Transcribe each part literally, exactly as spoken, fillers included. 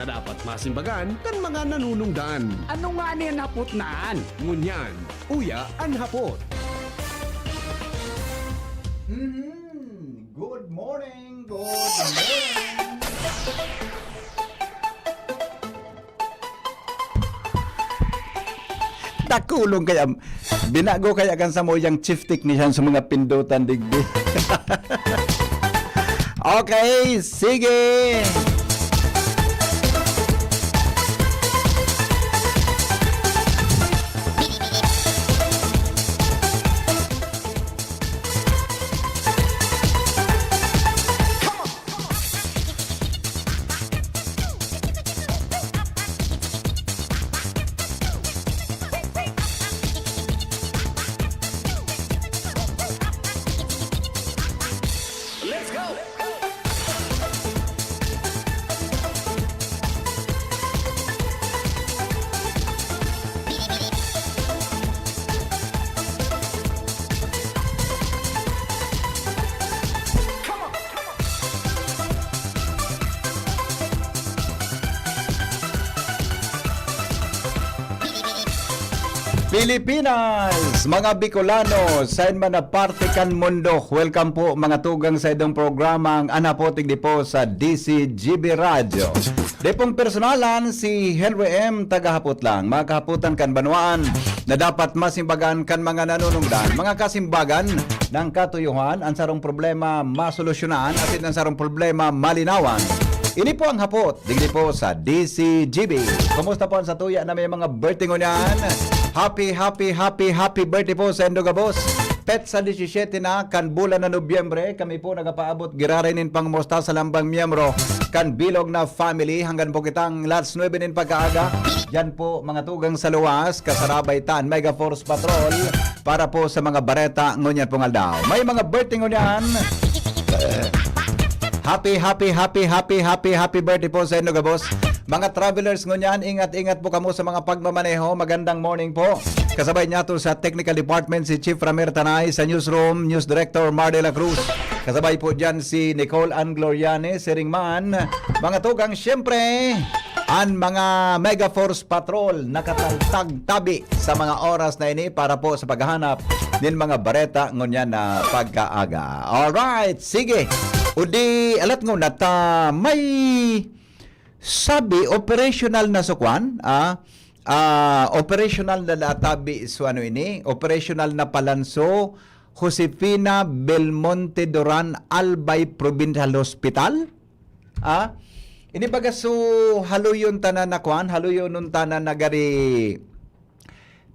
na dapat masimbagan kan mga nanunungdan. Ano nga ni an hapot na an? Ngunyan, uya an hapot. Mhm. Good morning, good morning. Dakulong kaya, binago kaya kan samuyang chief technician sa mga pindutan digdi. Okay, sige. Pilipinas, mga Bicolano, sain man na parte kan mundo, welcome po mga tugang sa idong programang An Hapot Digdi po sa D C G B Radyo. Dai pong personalan, si Henry M. Tagahapot lang. Mga kahapotan kan banwaan na dapat masimbagan kan mga nanunungdan. Mga kasimbagan ng katuyuhan, an sarong problema masolusyonan asin an sarong problema malinawan. Ini po ang hapot digdi po sa D C G B. Kumusta po an satuya na may mga birthday ngunyan? Happy, happy, happy, happy birthday po sa indo gabos. Petsa disisiyete na kan bulan na Nobyembre, kami po nagapaabot giraray nin pangumusta sa lambang miyembro kan bilog na family. Hanggang po kitang alas nuebe nin pagkaaga. Diyan po, mga tugang sa luwas, kasarabay ta an Mega Force Patrol para po sa mga bareta ngunyan pong aldaw. May mga birthday ngunyan. Happy, happy, happy, happy, happy, happy birthday po sa indo gabos. Mga travelers ngunyan, ingat-ingat po kamo sa mga pagmamaneho. Magandang morning po. Kasabay niyato sa technical department si Chief Ramir Tanay, sa newsroom, News Director Mar de la Cruz. Kasabay po diyan si Nicole Ann Gloriani, siring man. Mga tugang, siyempre, an mga Mega Force Patrol nakataltag tabi sa mga oras na ini para po sa paghahanap nin mga bareta ngunyan na pagkaaga. Alright, sige. O di, alat nguna ta, may sabi, operational na so kwan, ah, ah, operational na natabi so ano ini, operational na palanso, Josefina Belmonte Duran, Albay Provincial Hospital. Ah, ini baga so haluyon tanan na kwan, haluyonon tanan na gari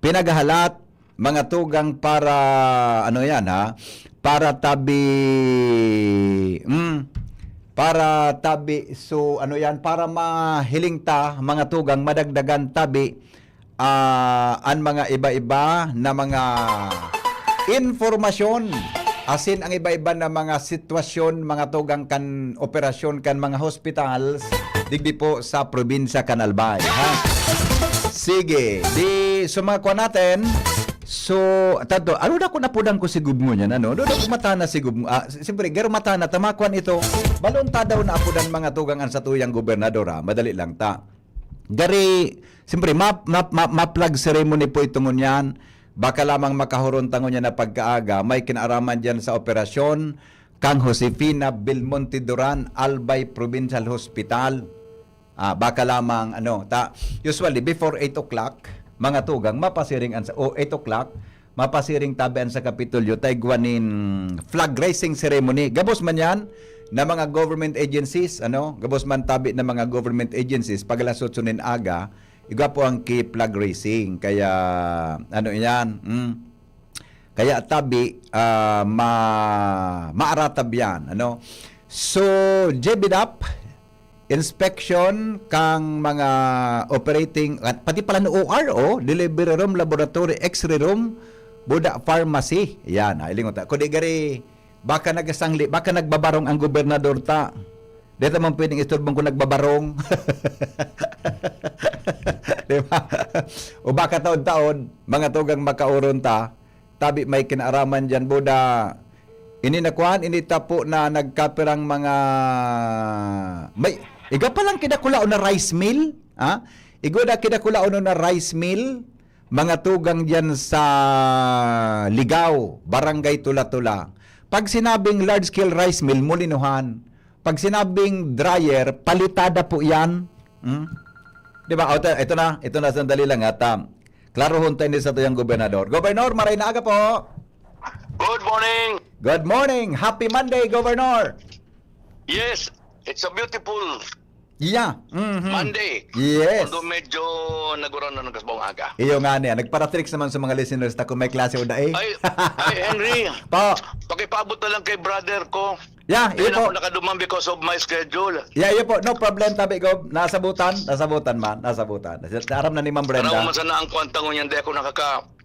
pinaghahalat, mga tugang, para, ano yan ha, para tabi, mm, para tabi, so ano yan, para mahiling ta, mga tugang, madagdagan tabi, ah, an mga iba-iba na mga impormasyon asin ang iba-iba na mga sitwasyon, mga tugang, kan operasyon kan mga hospitals digdi po sa probinsya kan Albay, ha? Sige, di sumakwa natin. So, tato, ano na ko napudan ko si Gubngo niyan, ano? Doon ako matana si Gubngo. Ah, siyempre, garo matana, tamakwan ito. Balon ta daw na apudan mga tugang an satuyang gobernador, ha? Madali lang ta. Gari, siyempre, ma, ma, ma, ma-flag ceremony po ito ngunyan. Baka lamang makahuron ta ngunyan na pagkaaga, may kinaaraman diyan sa operasyon kang Josefina Belmonte Duran, Albay Provincial Hospital. Ah, baka lamang, ano, ta, usually, before eight o'clock, mga tugang, mapasiring an sa, o eight o'clock, mapasiring tabi an sa Kapitolyo, ta igwa nin flag raising ceremony. Gabos man yan, na mga government agencies, ano, gabos man tabi na mga government agencies, pag alas otso nin aga, igwa po ang ki-flag raising. Kaya, ano yan, mm. Kaya tabi, ah, ma, maaratab yan, ano. So, J B dap, inspection kang mga operating, at pati pala no O R, oh, delivery room, laboratory, X-ray room, buda pharmacy. Yan, ha, ilingon ta. Kundi gari, baka nagasangli, baka nagbabarong ang gobernador ta. Di ta man pwedeng istorbon kung nagbabarong. Di ba? O baka taon-taon, mga tugang, makauron ta, tabi may kinaaraman diyan, buda. Ini na kwan, ini tapo na nagkapirang mga, may, Igwa pa lang kidakulaon na rice mill, ha? Igwa na kidakulaon na rice mill, mga tugang diyan sa Ligao, Barangay Tula-Tula. Pag sinabing large scale rice mill, mulinuhan. Pag sinabing dryer, palitada po yan. Hmm? Di ba? O, ito, ito na, ito na, sandali lang at um, klarohon tayo ni sa tuyang gobernador. Gobernador, maray na aga po. Good morning. Good morning. Happy Monday, Governor. Yes, it's a beautiful Yeah. Mhm. Monday. Yes. Although medyo nagurano ng kasbong aga. Iyo nga niya, nagparatrix naman sa mga listeners ta kung may klase o dai. Ay, ay Henry, Po. Pakipaabot na lang kay brother ko. Yeah, iyo Hindi na po. Ako nakaduman because of my schedule. Yeah, iyo po. No problem, tabi ko. Nasabutan, nasabutan man, nasabutan. Aram na ni Ma'am Brenda. Tara mo sana ang kwanta ngunyan, di ako nakaka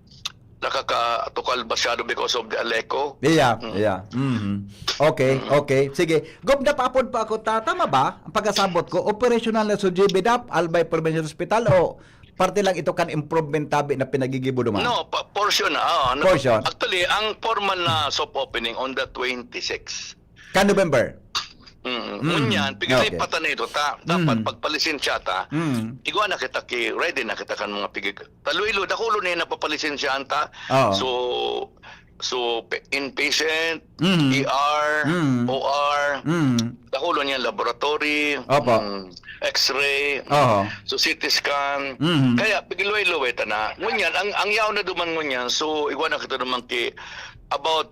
nakakatukal masyado because of the Aleco. Yeah, yeah. Mhm. Okay, okay. Sige. Gob, napaapod pa ako. Ta, tama ba? Ang pag-asabot ko, operational na sa G B dap, Albay Provincial Hospital o parte lang ito kan improvement tabi na pinagigibo duman? No, pa, portion na. Oh, no. Portion. Actually, ang formal na soft opening on the twenty-six. Kan November? Mm. Mm. Ngunyan, Okay. pigilipatan na ito ta. Dapat Mm. pagpalisensya ta. Mm. Igwa na kita ki, ready na kita kan mga pigig. Taluilo, dakulo na yung napapalisensyahan ta. Oo. So, so pe- inpatient, Mm. E R, Mm. O R, Mm. dakulo niyan laboratory, Opo. mm, X-ray, Oho. so C T scan. Mm. Kaya pigiluway-luway ta na. Ngunyan, ang, ang yaon na duman ngunyan, so igwa na kita naman ki about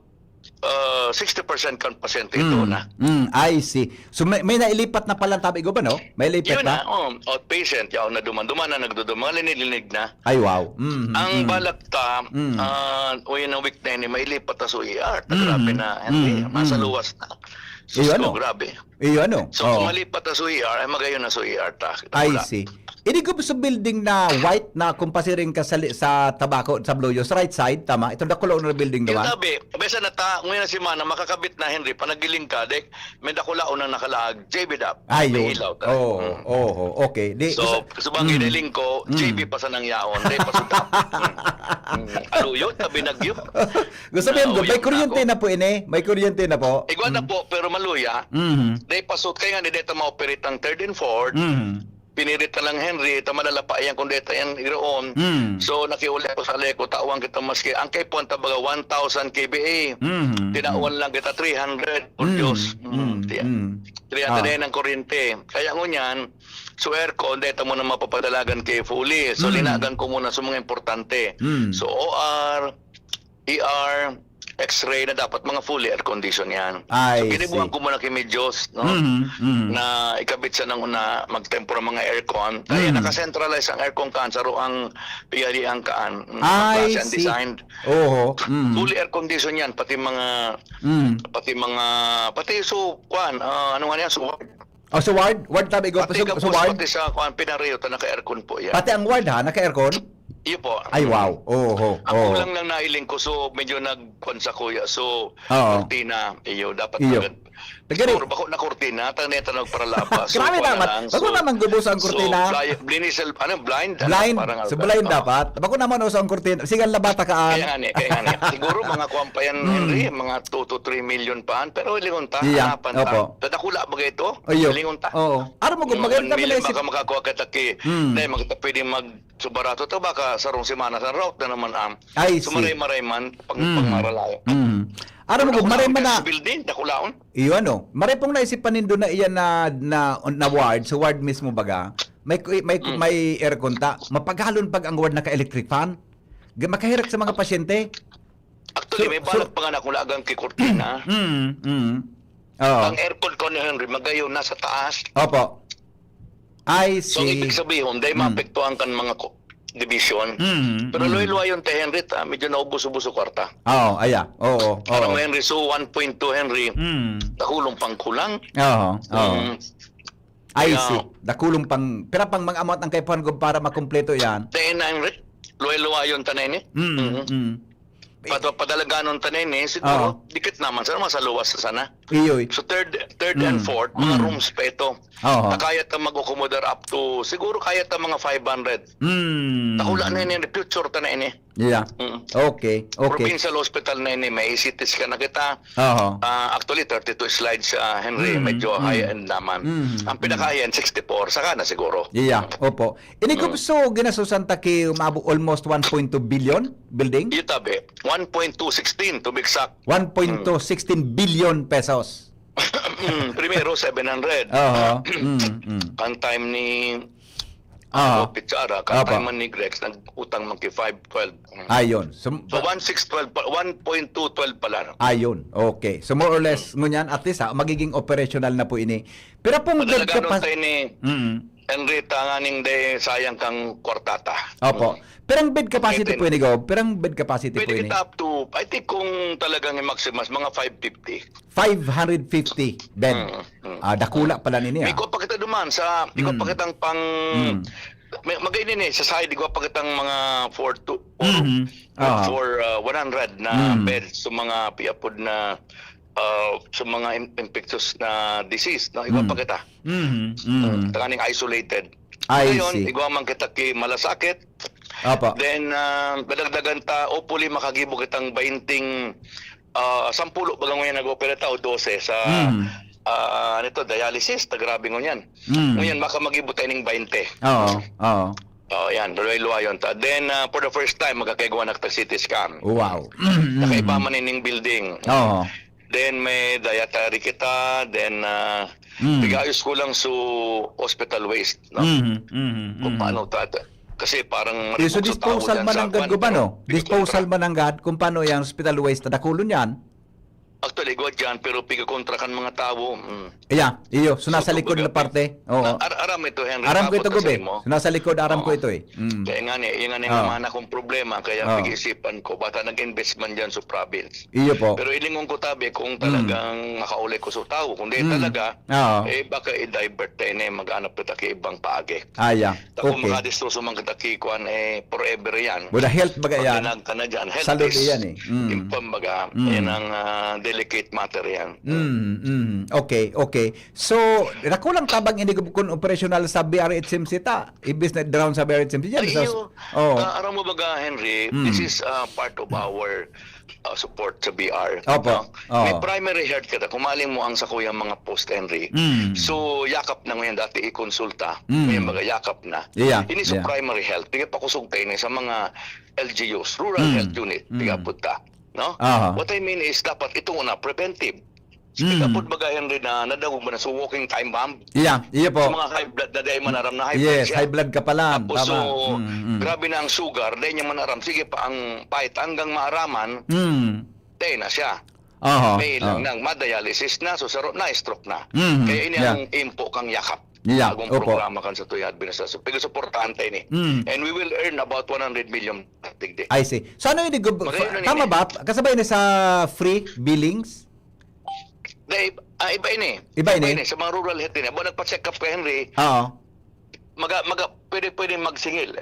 uh, sixty percent kan pasyente ito Mm. na. Mm. I see. So may, may nailipat na pala tabi ko ba, no? May lipat Yun na? na, oh, outpatient, yaon na duman. Duman na nagduduman, mga linilig na. Ay, wow. Mm. Ang Mm. balak ta, Mm. ah, o yun ang week na yun, mailipat na sa E R. Ta Mm. grabe na, hindi, Mm. masaluwas na. Iyo, Sus ano? ko, grabe. Iyo, ano? So, Oo. kung malipat na sa E R, ay magayon na sa E R ta. I Wala. see. Ini ko sa building na white na kung pasiring ka sa, li- sa Tabaco, sa Blue Hills, right side, tama? Itong dakulo na building, Yung diba? tabi, besa na ta, ngayon na semana, makakabit na, Henry, panagiling ka, dek, may dakula unang nakalaag, J B dap. Ay, May yun. ilaw ta. Oo, Mm. oo, okay. Di, So, gusto- sa bagay Mm. na lingko, Mm. J B pa sa nang yaon, di pa sa dap. Mm. Mm. Aluyot, tabi nagyo. Gusto mo yun, Nauyon may kuryente ako. Na po ini. May kuryente na po. Igwa na Mm. po, pero maluya. Mhm. Di pa so, kaya nga, di dito ma-operate ang third and fourth. Mhm. Pinirit na lang, Henry, ito malalapa yan kung dito yan iroon. Mm. So, nakiuli ako sa Aleco, tawan kita maski. Ang kay Puan, tabaga one thousand K V A. Mhm. Tinawan lang kita three hundred. Por Mm. Diyos. Mm, Mm. tiyan. Mm. Three hundred Ah. na yan ang kuryente. Kaya ngunyan, so aircon, dito mo na mapapadalagan kay Fully. So, Mm. linagan ko muna sa mga importante. Mm. So, O R, E R, X-ray na dapat mga fully air condition yan. I So, kinibuhan see. ko muna kay Medyos, no? Mhm, mhm. Na ikabit sa nang una, magtempura mga aircon. Kaya Mm. nakacentralize ang aircon kaan, sa roang piyali ang kaan. Mm, I klase ang see. Designed. Oho. Mm. Fully air condition yan, pati mga, Mm. pati mga, pati so, kwan, ah, ano nga yan, so, O, sa ward? Ward tabi ko, pati sa, kapos, sa ward? Pati sa kwan, pinareo, ta naka-aircon po yan. Pati ang ward ha, naka-aircon? Iyo po. Ay, wow. Oho. Ang Oho. Kulang lang nailing ko, so medyo nagkwan sa kuya. So, Oo. Kurtina, iyo, dapat Iyo. agad. Tagari. Siguro bako na kurtina, tang neta nagparalaba. So, Grabe kuwan na naman. lang. Bako naman gubuso ang kurtina. So, fly, blinisel, ano, blind? Ano, Blind. parang So, ano, blind oh. Dapat. Bako naman uso ang kurtina. Sige, ang labata ka, ah. Kaya nga ni, kaya nga ni. Siguro mga kuwan pa yan, Mm. Henry, mga two to three million pa. Pero lingon ta, Iya, hanapan ta. opo. Tadakula ba ito? Ayo. Lingon ta. Oo. Ano mo, Mga maganda one mo million, naisip. Baka makakuha kita ki, Mm. na, magta pwedeng mag, so barato to, baka sarong semana sa route na naman, am. Ay, So, see. maray-maray man, pang, Mm. pangmaralayo. Mm. Ano mo, Dakula maray ang man na, building, dakulaon. iyo ano, maray pong naisip pa nindo na iyan na, na, na ward, sa ward mismo baga, may, may, Mm. may aircon ta, mapagalon pag ang ward naka-electric fan. Ga-, makahirak sa mga pasyente. Actually, So, may so balak pa nga na kung lagang kay Cortina. Mm, mm. Oo. Ang aircon ko ni Henry, magayon, nasa taas. Opo. I So, ang see. Ibig sabihin, dahil Mm. maapektuhan kan mga ko, division. Mm, Pero mm. luhay-luhay yun, te Henry, ta, medyo naubos-ubos sa kwarta. Oo, aya. Oo, Parang oo. Henry, so one point two Henry, Mm. dakulong pangkulang. Oo, oo. Mm. I Kaya see. Dakulong pang, pira pang mga amount ang kaipuhan ko para makumpleto yan? Te na Henry, luhay-luhay yun, tanay ni. Mm, Mhm. mm. Pado-, padalaganon ta na ini, siguro, Oo. dikit naman sana, mga sa luwas na sana. Iyoy. So, third, third and Mm, fourth, mga mm. rooms pa ito. Oo. Na kaya ta mag-accommodate up to, siguro kaya ta mga five hundred. Mm. Nakula na ini, in the future ta na ini. Yeah. Mm. Okay, okay. Provincial hospital na ini, may C T scan na kita. Oo. Ah, actually, thirty-two slides, ah, Henry, Mm, medyo mm. high-end naman. Mm, Ang mm. pinaka-high-end, sixty-four, saka na siguro. Yeah, opo. Ini Mm. gusto, ginasusan ta ki umabo almost one point two billion building? Iyo tabi, one point two sixteen to be exact. One point two sixteen billion pesos. Mm, primero, seven hundred. Oho. Mm, mm. Ang time ni Oho. Ano, Pichara, ang Opo. time man ni Grex, nag-utang man ki five twelve. Mm. Ayun. So, So, one six twelve pa, one point two twelve pala. Ayun. Okay. So, more or less, Mm. ngunyan, at least, ha, magiging operational na po ini. Pero pong bed Madalagan nun capacity tayo ni Mm. Henry, tanganing de, sayang kang kwartata. Opo. Mm. Pero ang bed capacity Pwede po na. ini, Gob? Pero ang bed capacity po Pwede ini? kita up to, I think kung talagang i-maximize, mga five fifty. Five hundred fifty bed. Mm, mm. Ah, dakula pala nini, May ah. kuha pa kita duman sa, may kuha pa Mm. kitang pang, Mm. may, magay nini, sa side, kuha pa kitang mga four to, four, Mhm. Ah. for, uh, one hundred na Mm. beds sa mga piapod na, uh, sa mga in-, infectious na disease, no? Igwa Mm. pa kita. Mhm, mhm. Tanganing isolated. I Ngayon, see. igwa man kita ki Malasakit. Apa. Then, uh, dadagdagan ta, hopefully, makagibo kitang bainting, uh, sampulo, baga ngayon nag-opera ta, o dose sa, Mm. uh, ano to, dialysis, ta grabe ngunyan. Mm. Ngayon, baka magibo tayo ning bainte. Oo, oo. Oh, yan, luway-luwayon ta. Then, uh, for the first time, magkakaigwa na kita C T scan. Wow. Nakaiba Mm. man ining building. Oo. Then may dietary kita, then, ah, Mm. pigayos ko lang so hospital waste, no? Mhm, mhm, Kung mhm. paano tata-, kasi parang Eh, so maribog sa tao disposal dyan man sa ang gad kwan, ko ba, pero no? Disposal pigkontra. man ang gad kung paano yung hospital waste, dakulon yan? Actually, igwa dyan, pero pigkontra kan mga tao. Mm. Yeah, iyo. So, So, nasa likod na kumbaga, parte. Oo. na-, ar-, aram ito, Henry, Aram ko ito, abot ka sa Gobe. imo. So, nasa likod, aram ko Oo. ito eh. Mm. Kaya nga ni, yung nga ni Oo. naman akong problema, kaya Oo. pag-iisipan ko, baka nag-invest man dyan sa province. Iyo po. Pero ilingon ko tabi kung Mm. talagang makauli ko sa tao. Kung di Mm. talaga, Oo. eh, baka i-divert tayo na yung mag-anap kita kay ibang paagi. Ah, yeah. Kung Okay. makadistroso man kita ki kwan, eh, forever yan. Buda health baga Pag yan. dinag ka na dyan, health Salud is iyan eh. Mm. yung pambaga, Mm. yan ang, ah, delicate matter yan. Mm, mm. Okay, okay. So, nakulang tabang ini kun operational sa B R H M C ta? Ibis na down sa B R H M C dyan, Ay, sa iyo. Oh. Ah, aram mo baga, Henry, Mm. this is, ah, part of our, ah, support sa B R, Opo. no? Oh. May primary health ka na. Kung maling mo ang sakuyang mga post, Henry. Mm. So, yakap na ngayon dati ikonsulta. Mm. Ngayon, baga, yakap na. Yeah, Ini sa yeah. primary health. Tiga pakusog tayo na sa mga L G Us, Rural Mm. Health Unit. Mm. Tiga punta. No? Aha. What I mean is, dapat itong una, preventive. Speak Mm. up, baga, Henry, na nadangog mo na sa walking time bomb. Yeah, iya po. Sa mga high blood na dahil man aram na high blood Yes, siya. high blood ka pala. Tapos, Tama. so, Mm, mm. grabe na ang sugar, dahil niya man aram, sige pa ang pait, hanggang maaraman, Mm. dahil na siya. Aha, May lang aha. nang ma-dialysis na, so saro na, stroke na. Mm, Kaya ini yeah. ang impo kang yakap. Yeah, Bagong opo. programa kan sa Tuya Administrasyon. Pag-suportahan tayo ni. Mm. And we will earn about one hundred million tigdi. I see. So ano yung, Magayon na tama nini. ba? Kasabay na sa free billings? Dahil, ah, iba ini. Iba ini? Sa mga rural health ini. Abo nagpa-check up ka, Henry, Oo. maga, maga, pwede, pwede magsingil.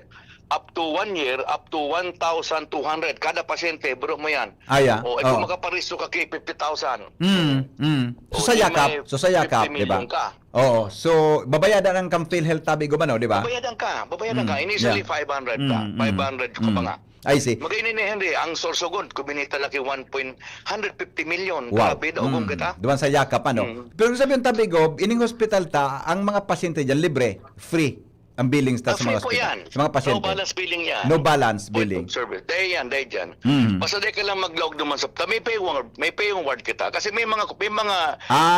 Up to one year, up to one thousand two hundred. Kada pasyente, bro mo yan. Ah, yeah. O, eh, kung Oo. makaparesto ka, ki fifty thousand. Mm, mm. O, So sa di yakap, may so sa yakap, fifty di ba? million ka. Oo. So, babayadan ang kang PhilHealth tabi ko ba, no, di ba? Babayadan ka, babayadan ka. Mm, Initially, yeah. five hundred ka. Mm, mm, Five hundred ka pa mm. nga. I see. Magayon ni Henry, ang Sorsogon, kuminita laki one point, hundred fifty million. Wow. Grabe, daw, Mm. kung kita. Duman sa yakap, ano? Mm. Pero sabi yung tabi ko, ining hospital ta, ang mga pasyente dyan, libre, free ang billings ta Ah, sa mga free po hospital. yan. Sa mga No pasyente. balance billing yan. No balance Point billing. of service. Dahil yan, dahil dyan. Mm. Basta dahil ka lang maglaog naman sa, may paying ward, may paying ward kita. Kasi may mga, may mga,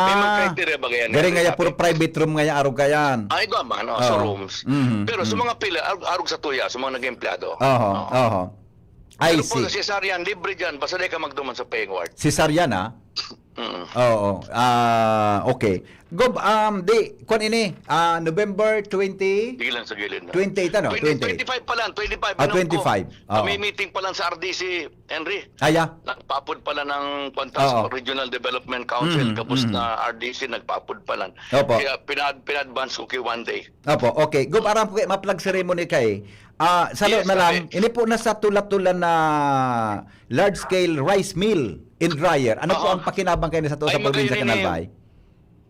may mga Ah. criteria ba yan? Gari nga yan, Sabi. puro private room nga yan, arog ka yan. Ay, iba man, no? Sa Oo. rooms. Mhm, Pero sa mhm. mga pila, arog, arog sa tuya, sa mga naging empleyado. Oho, Oo. oho. I Pero po see. sa cesarean, libre dyan. Basta dahil ka magduman sa paying ward. Cesarean, ah? Mm. Oo. Ah, okay. Gob, um, di, kwan ini, ah, November twenty, Sige lang sa gilid na. twenty-eight, ano? Twenty, twenty-eight. twenty-five pa lang, twenty-five. Ah, Inong ko. twenty-five. Oo. May meeting pa lang sa R D C, Henry. Aya. Nagpaapod pala ng Oo. Regional Development Council, Mhm, tapos mhm. na R D C, nagpaapod pa lang. Opo. Kaya pinad, pinadvance ko kay one day. Opo, okay. Gob, aram ko kay ma-flag ceremony kay. Ah, salo Yes, na lang, sabi. ini po na sa tula-tula na large scale rice mill and dryer. Ano po Aha. ang pakinabang kayo sa to sa Ay, probinsya magayon kan ini. Albay?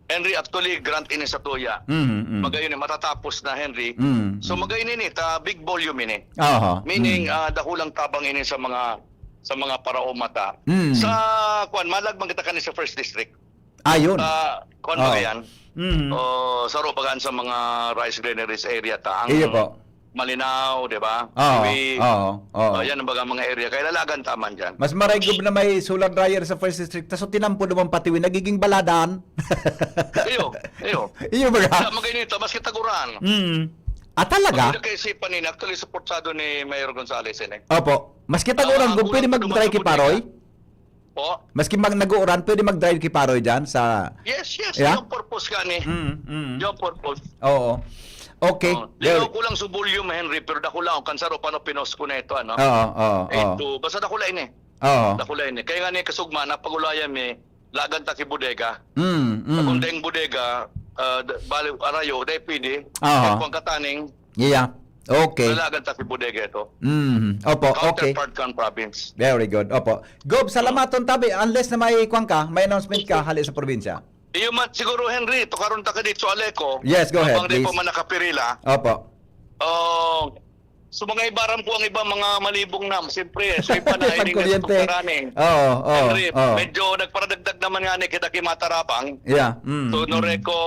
Henry, actually, grant ini sa tuya. Mhm, mhm. Magayon ni, matatapos na, Henry. Mhm, So, mhm. magayon ini, ta big volume ini. Aha. Meaning, Mhm. ah, dakulang tabang ini sa mga sa mga paraoma ta. Mhm. Sa, kwan, malagman kita kani sa first district. Ayun. Sa, kwan Oo. ba yan? Mhm. O, saro bagaan sa mga rice granaries area ta. Ang Iyo po. Malinao, di ba? Oo, Iwi. oo, oo. O, yan ang baga mga area. Kaya lalagan taman dyan. Mas maraygob na may solar dryer sa first district, taso tinampo naman patiwi, nagiging baladan. Iyo, iyo. Iyo ba? Sa mga ganito, mas kitaguran. Mm. Ah, talaga? Hindi kayo isipan nila. Actually, supportado ni Mayor Gonzales, eh. Opo. Mas kitaguran Ah, kung pwede kulang pa mag-dry duman sa kiparoy? bodega. Po? Maski mag nag-uuran, pwede mag-dry kiparoy dyan sa... Yes, yes. Yeah? Yung purpose ka ni. Mm, mm. Yung purpose. Oo. Okay. Oh, Very- linaw ko lang sa volume, Henry, pero dakula ang kansaro, paano pinos ko na ito, ano? Oo, oo, oo. Ito, basta dakula ini. Oo. Dakula ini. Kaya nga ni kasugma, napagulayan mi, lagan ta ki bodega. Mm, mm. Sa kundeng bodega, ah, d- bali, arayo, dahil pwede. Aha. Kung kataning, Yeah. Okay. Lalagan ta ki bodega ito. Mm. Opo, okay. Counterpart kan province. Very good. Opo. Gob, salamaton tabi. Unless na may kwan ka, may announcement ka, hali sa probinsya. Iyo man siguro, Henry, tukaron ta ka dito, Aleco. Yes, go ahead, Habang di pa please. man nakapirila. Opo. Oh, so mga ibaram ko ang iba, mga malibong na. Siyempre, so iba na, Pag ini kuryente. nga sa karani. Oo, oo, Henry, oo. medyo nagparadagdag naman nga ni kita ki Matarabang. Yeah. Mm, So, mm. Noreco,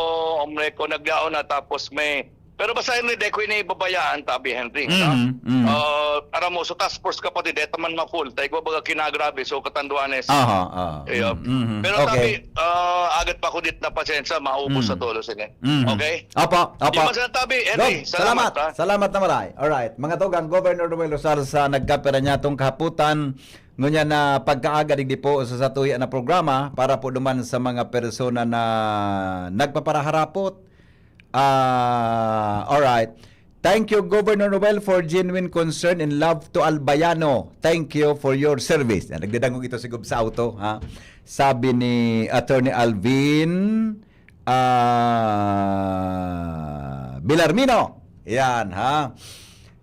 Omreco, naglaon na, tapos may... Pero basta, Henry, di ko ini ibabayaan, tabi, Henry. Mhm, mhm. Ah, aram mo, so task force ka pati, di ta man ma-full. Tayo ko baga kinagrabe, so katanduanes. Aha, aha. Iyo. Mm, mhm. Pero Okay. tabi, ah, agad pa ko dit na pasyensya, maubos Mm. sa tulos ini. Mhm. Okay? Apa, apa. Di man sana tabi, Henry. Gob, salamat. ha? Salamat na maray. Alright. Mga tugang, Governor Noel Rosal sa nagkapira niya tong kahaputan. Ngunyan na pagkaaga digdi po sa satuya na programa para po duman sa mga persona na nagpaparaharapot. Ah, alright. Thank you, Governor Noel, for genuine concern and love to Albayano. Thank you for your service. Yan, nagdadangog ito si Gob sa auto, ha? Sabi ni Attorney Alvin, ah, Bilarmino. Yan, ha?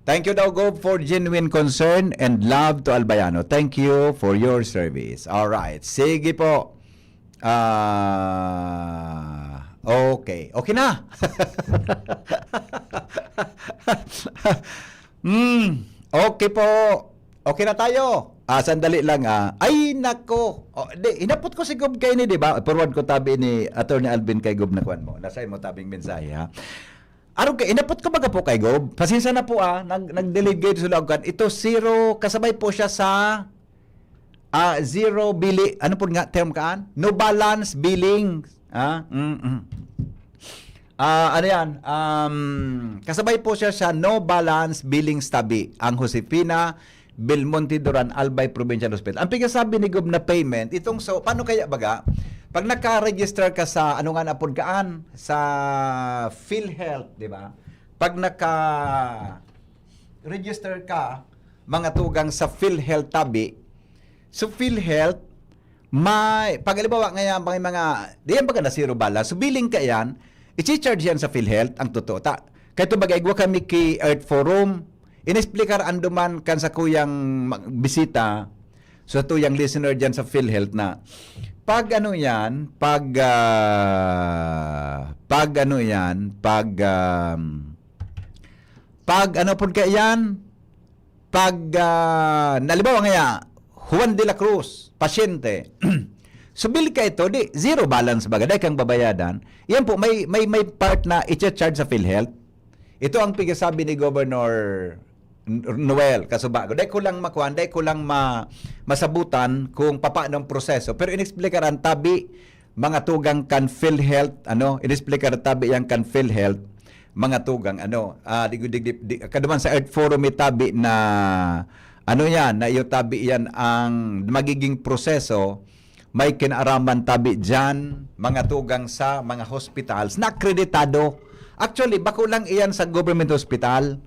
Thank you daw, Gob, for genuine concern and love to Albayano. Thank you for your service. Alright. Sige po. Ah, okay. Okay na. Hmm. Okay po. Okay na tayo. Ah, sandali lang, ah. Ay, nako. Oh, di, hinapot ko si Gob kay ni, di ba? Forward ko tabi ni Attorney Alvin kay Gob na kwan mo. Nasay mo tabing mensahe, ha? Arog ka, inapot ko baga po kay Gob. Pasensya na po, ah. Nag, nag-delegate sa laog kan. Ito, zero, kasabay po siya sa, ah, zero billing. Ano po nga term kaan? No balance billing. Ah, mm, mm. Ah, ano yan? Um, kasabay po siya sa no balance billing tabi. Ang Josefina Belmonte Duran, Albay Provincial Hospital. Ang pigasabi ni Gob na payment, itong so, paano kaya baga? Pag naka-register ka sa, ano nga na pod kaan? Sa PhilHealth, di ba? Pag naka-register ka, mga tugang sa PhilHealth tabi, so PhilHealth, may, pag halimbawa nga yan, may mga, di yan baga na zero balance. So billing ka yan, i-charge yan sa PhilHealth, ang totoo. Ta, kaya ito baga, igwa kami ki Earth Forum, inexplikar anduman kan sa kuyang mag-, bisita, sa tuyang listener dyan sa PhilHealth na, pag ano yan, pag, ah, pag ano yan, pag, um, pag ano po kaya yan, pag, ah, halimbawa nga, Juan de la Cruz, pasyente. So, bill ka ito, di, zero balance baga, dahil kang babayadan. Yan po, may, may, may part na i-charge sa PhilHealth. Ito ang pigasabi ni Governor N-, Noel Casubago. Dahil ko lang makuhan, dahil ko lang ma-, masabutan kung papaano ang proseso. Pero inexplikaran tabi, mga tugang kan PhilHealth, ano, inexplikar tabi yang kan PhilHealth, mga tugang, ano, ah, di, di, di, di, kaduman sa Earth Forum may tabi na, ano yan, na iyo tabi yan ang magiging proseso may kinaaraman tabi diyan, mga tugang sa mga hospitals na akreditado. Actually, bako lang iyan sa government hospital,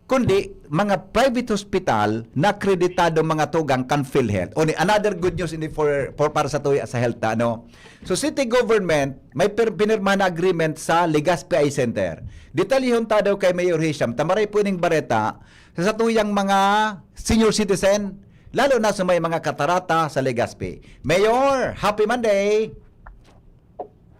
kundi mga private hospital na akreditado, mga tugang kan PhilHealth. O ni, another good news in the for, for para sa tuya sa health, ano. So, city government, may pir-, pinirmahan na agreement sa Legazpi Eye Center. Detalyehon ta daw kay Mayor Hisham. Tamaray po ining bareta sa satuyang mga senior citizen, lalo na sa may mga katarata sa Legazpi. Mayor, happy Monday!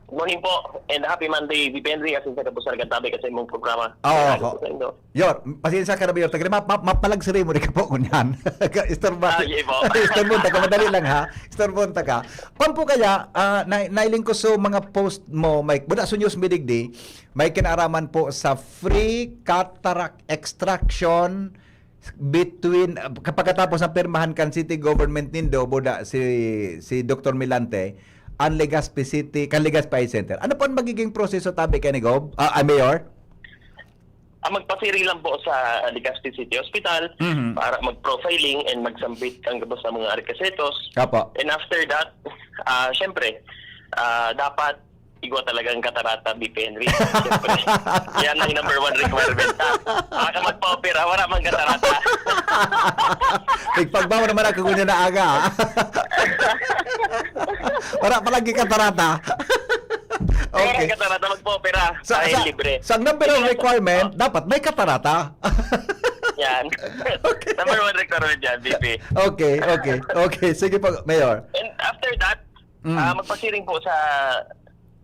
Good morning po, and happy Monday, V P Henry, asin sa gabos na nagtabi ka sa imong programa. Oo, Kaya ho. po sa inyo. Yor, pasensya ka na, Mayor. Tagay, map, map, mapalagsiri mo, di ka po, ngunyan. Istorba. Ah, yun po. Istorbo ta ka, madali lang, ha? Istorbo ta ka. Kwan po kaya, ah, na, nailing ko so mga post mo, Mike, buda so news midigdi, may kinaaraman po sa free cataract extraction between, ah, kapagkatapos na pirmahan kan city government nindo, buda si, si Doktor Milante, ang Legazpi City, kan Legazpi Eye Center. Ano po ang magiging proseso tabi kay ni Gob? Ah, ah, Mayor? Ah, magpasiring lang po sa Legazpi City Hospital Mhm. para mag-profiling and magsambit ang gabos ng mga requisitos. Apo. And after that, ah, syempre, ah, dapat igwa talagang katarata, V P Henry. Syempre, yan ang number one requirement. Ha? Baka magpa-opera, wala mang katarata. Tigpagbaw naman ako kung na aga, ha? Wala palagi katarata. Kaya Okay. katarata, magpa-opera. Sa, Ay, sa, libre. sa number of requirement, dapat may katarata. Yan. Okay. Number one requirement yan, V P. Okay, okay. Okay, sige po, Mayor. And after that, Mm. ah, magpasiring po sa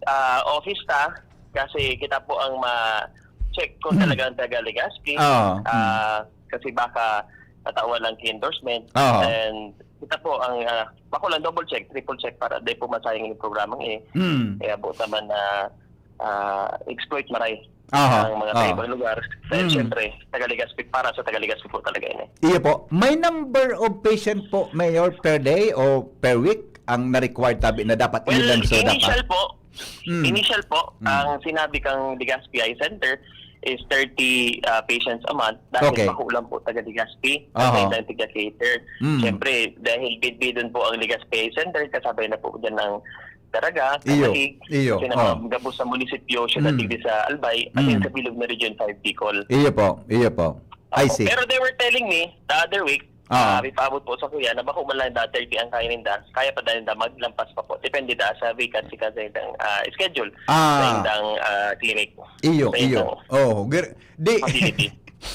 ah, office ta kasi kita po ang ma-check kung Mm. talagang taga Legazpi. Oo, mm. Ah, kasi baka natawa lang ki endorsement. Oo. And kita po ang, ah, bako lang double check, triple check para di po masayang yung programang eh. Mm. Kaya po naman na ah, exploit maray Aha, ang mga aha. sa ibang lugar. Dahil Mm. syempre, taga Legazpi, para sa taga Legazpi po talaga yun eh. Iyo po. May number of patient po, Mayor, per day o per week ang na-required tabi na dapat Well, ilan so initial dapat? po, Mm. initial po, Mm. ang sinabi kang Legazpi Eye Center is thirty ah, patients a month dahil Okay. bako lang po taga Legazpi Aha. at ang taga Cater. Mm. Siyempre, dahil bidbidon po ang Legazpi Eye Center, kasabay na po dyan ng Daraga, Iyo, Camalig, iyo, kasi na mga oh. gabos na munisipyo, Siyudad Mm. Tigre sa Albay, at Mm. yun sa bilog na Region five Bicol. Iyo po, iyo po. I Opo. see. Pero they were telling me the other week, Ah. ah, may paabot po sa kuya na bako man lang da thirty ang kaya ninda, kaya pa dahil da maglampas pa po. Depende da sa vacancy ka sa indang ah, schedule Ah. sa indang ah, clinic. Iyo, Sa iyo. indang Oh, gir- di. Facility.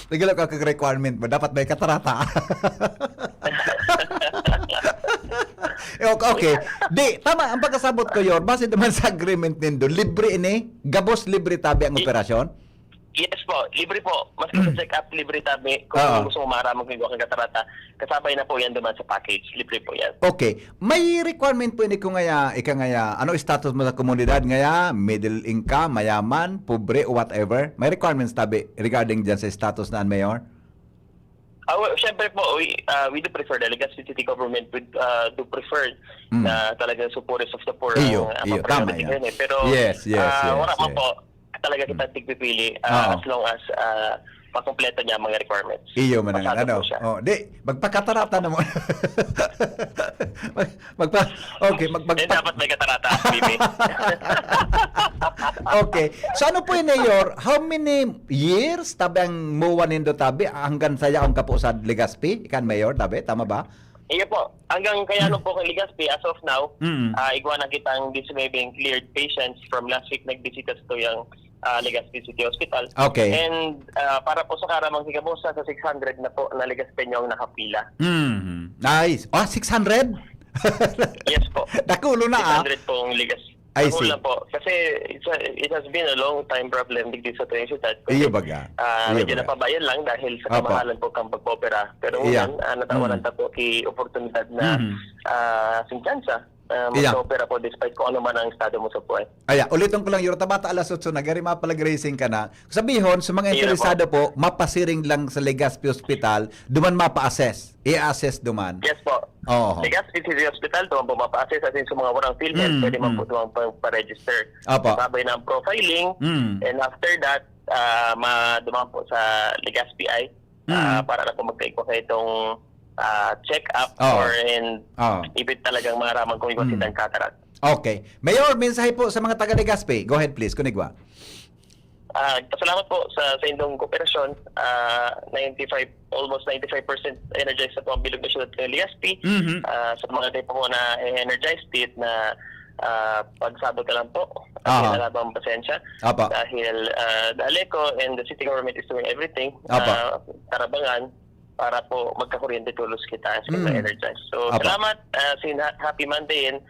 Nagalaw ka kag requirement mo, dapat may katarata. Okay, okay. Di, tama, ang pagkasabot ko yun, base naman sa agreement nindo, libre ini, gabos libre tabi ang Di- operasyon? Yes po, libre po. Mas sa check-up, libre tabi. Kung Ah. gusto mo maaraman kung ang katarata, kasabay na po yan duman sa package. Libre po yan. Okay. May requirement po ini kung ngaya, ika ngaya, ano status mo sa komunidad ngaya? Middle income, mayaman, pobre, o whatever? May requirements tabi regarding dyan sa status na, Mayor? Ah, well, syempre po, we, ah, we do prefer, the Legazpi City Government would ah, do prefer Mm. na talagang supporters of the poor Iyo, ang, ang iyo, mga tama priority yan. ngayon eh. Pero Yes, yes, ah, yes, wala man yes. po talaga kita tigpipili ah, Oo. as long as ah, makompleto niya ang mga requirements. Iyo, manangan, Pasado ano? po siya. Oh, di, magpakatarata naman. Mag- magpa, okay, mag, Eh, magpa, dapat may katarata, bibi. Okay. So ano po yun, Mayor? How many years tabi ang MOA nindo tabi hanggang sa yaon ka po sa Legazpi? Ikan Mayor tabi, tama ba? Iyo po. Hanggang kaya ano po kay Legazpi, as of now, Mm. ah, igwa na kitang disinobeng cleared patients from last week nagbisita sa tuyang ah, Legazpi City Hospital. Okay. And ah, para po sa karamang Sigabosa, sa six hundred na po na Legazpeño ang nakapila. Mm. Nice. Ah, six hundred? Yes po. Dakulo na, ah. six hundred pong Legazpi. I Ako see. lang po. Kasi it's a- it has been a long time problem digdi sa tuyang siyudad. Kasi, Iyo baga. ah, Iyo medyo baga. napabayan lang dahil sa Opo. kamahalan po kang pagpopera. Pero Iya. ngayon, ah, natawaran Mm. ta po ki oportunidad na Mhm. ah, sing tsansa ah, Iya. mag-opera po despite kung ano man ang estado mo sa buhay. Aya, ulitin ko lang, Yorta, bata alas otso na, gari mapalag-racing ka na. Sabihon, sa mga Iya interesado po, mapasiring lang sa Legazpi Hospital, duman mapa-assess. I-assess duman. Yes po. Oo. Legazpi City Hospital, duman po mapa-assess. At sa mga warang PhilHealth, Mm, pwede man mm. po duman pa-register. Apo. Sabay ng profiling. Mm. And after that, ah, ma duman po sa Legazpi Eye. Ah, Mm. para na po magkaigwa kayo itong ah, check-up Oo. or in Oo. if it talagang maaraman kung iwas Mm. itang cataract. Okay. Mayor, mensahe po sa mga taga Legazpi. Go ahead, please. Kunigwa. Ah, pasalamat po sa, sa indong kooperasyon. Ah, ninety-five, almost ninety-five percent energized na po ang bilog na syudad ng Legazpi. Mhm. Ah, sa mga di pa po na energized, na, ah, pagsabot na lang po. At Aha. Wala pang pasensya. Apa. Dahil, ah, the Aleco and the city government is doing everything. Apa. Ah, tarabangan para po magkakuryente tolos kita sa Mm. energized. So, Apa. salamat. Ah, sin-, ha-, happy Monday and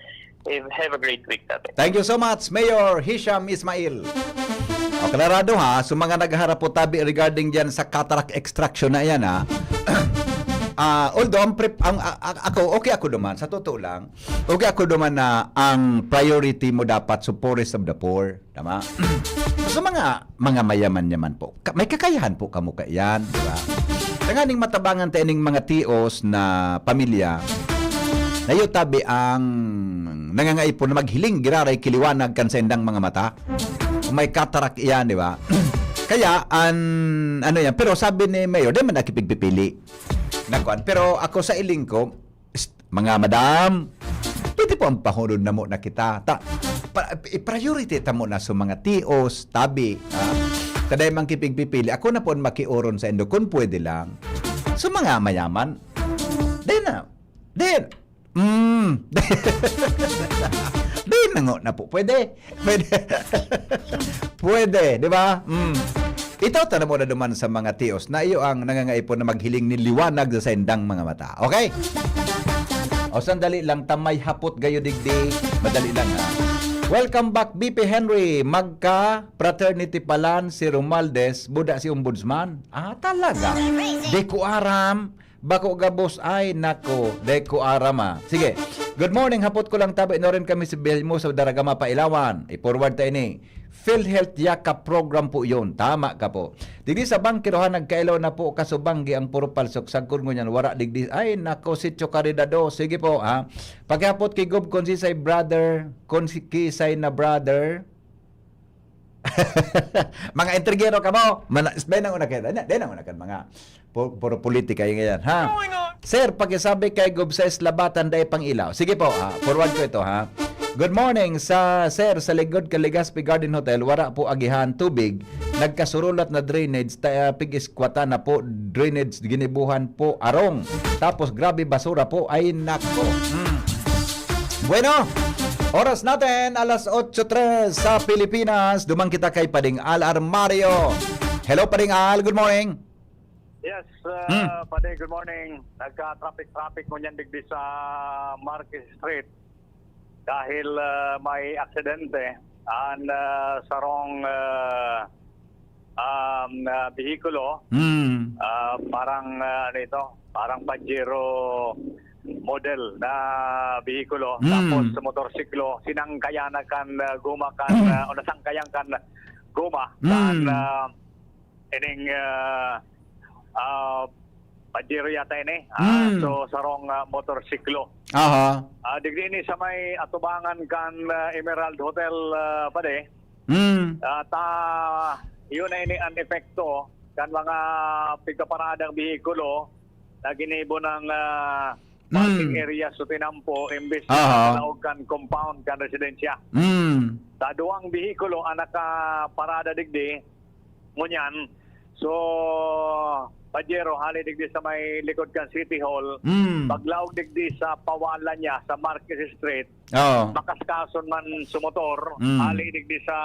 have, have a great week, Tatay. Thank you so much, Mayor Hisham Ismail. O, klarado ha, so mga naghaharap po tabi regarding diyan sa cataract extraction na yan ha. Ah, although ang, prep, ang a- a- ako, okay ako naman, sa totoo lang, okay ako naman na ang priority mo dapat sa poorest of the poor. Tama? Sa mga, mga mayaman-yaman po, ka- may kakayahan po kamo kaiyan, di ba? Tanganing matabangan ta ining mga tios na pamilya, na iyo tabi ang nangangaipon na maghiling giraray ki liwanag kan saindang mga mata. Kung may katarak iyan, di ba? Kaya, an, ano yan, pero sabi ni Mayor, di man nakipigpipili. Nakuan. Pero ako sa iling ko, mga madam, pwede po ang pahunod na mo na kita. Ta, pa, i-priority ta mo na sa mga tios, tabi, ha? Taday man kipigpipili, ako na po ang makioron sa indo, kung pwede lang. Sa mga mayaman, di na. Di, mm, di na nga na po. Pwede. Pwede. Pwede, di ba? Mm. Ito, tanam mo na duman sa mga tios na iyo ang nangangaipon na maghiling ni liwanag sa saindang mga mata. Okay? O, sandali lang, tamay hapot gayo digdi. Madali lang, ha? Welcome back, B P Henry. Magka-fraternity palan si Romualdez, buda si Ombudsman. Ah, talaga? Di ko aram. Bako gabos, ay nako, dai ko aram, ah. Sige. Good morning, hapot ko lang tabi, no rin kami si Belmo sa Daragama, Pailawan. I-forward ta ini. PhilHealth Yaka program po yun. Tama ka po. Digdi sa Bangkirohan, nagkailaw na po, kaso banggi ang puro palsok. Sagkod ngunyan, wara digdi. Ay, nako, Sitio Caridad, oh. Sige po, ha. Paghapot ki Gob, kung si say brother, kung si kisay na brother. Mga intrigero kamo. Mana, dai na una kan, dai na una kan mga pu-, puro politika yung yan, ha? Sir, pakisabi kay Gob sa Islabatan, dai pang ilaw. Sige po, ha? Forward ko ito, ha? Good morning sa sir sa likod kan Legazpi Garden Hotel. Wara po agihan tubig. Nagkasurulat na drainage, ta, pig-iskwatan na po drainage, ginibuhan po arong. Tapos grabe basura po. Ay, nako. Hmm. Bueno, oras natin, alas otso tres sa Pilipinas. Duman kita kay Pading Al Armario. Hello, Pading Al. Good morning. Yes, uh, Hmm. Padi, good morning. Nagka-traffic-traffic ngunyan digdi sa Marquez Street dahil, uh, may aksidente. An, uh, sarong, uh, um, uh, bihikulo, Hmm. uh, parang, uh, ano ito, parang Pajero model na bihikulo. Hmm. Tapos sa motorsiklo, sinangkayan na kan, uh, guma kan, uh, o nasangkayan kan guma Hmm. kan, uh, ining, ah, ah, Pajero yata ini. Ah, Hmm. so, sarong, ah, motorsiklo. Aha. Ah, digdi ini sa may atubangan kan, ah, Emerald Hotel, ah, Padi. Hmm. At, ah, yun na ini ang epekto kan mga pigpaparadang behikulo na ginibo ng, ah, parking Hmm. area sa tinampo, imbes na Aha. sa laog kan compound kan residensya. Hmm. Sa duwang behikulo ang nakaparada digdi, ngunyan. So, Pajero, hali digdi sa may likod kan City Hall, Hmm. paglaog digdi sa pawala niya, sa Marquez Street, Oo. makaskason man sa motor, Hmm. hali digdi sa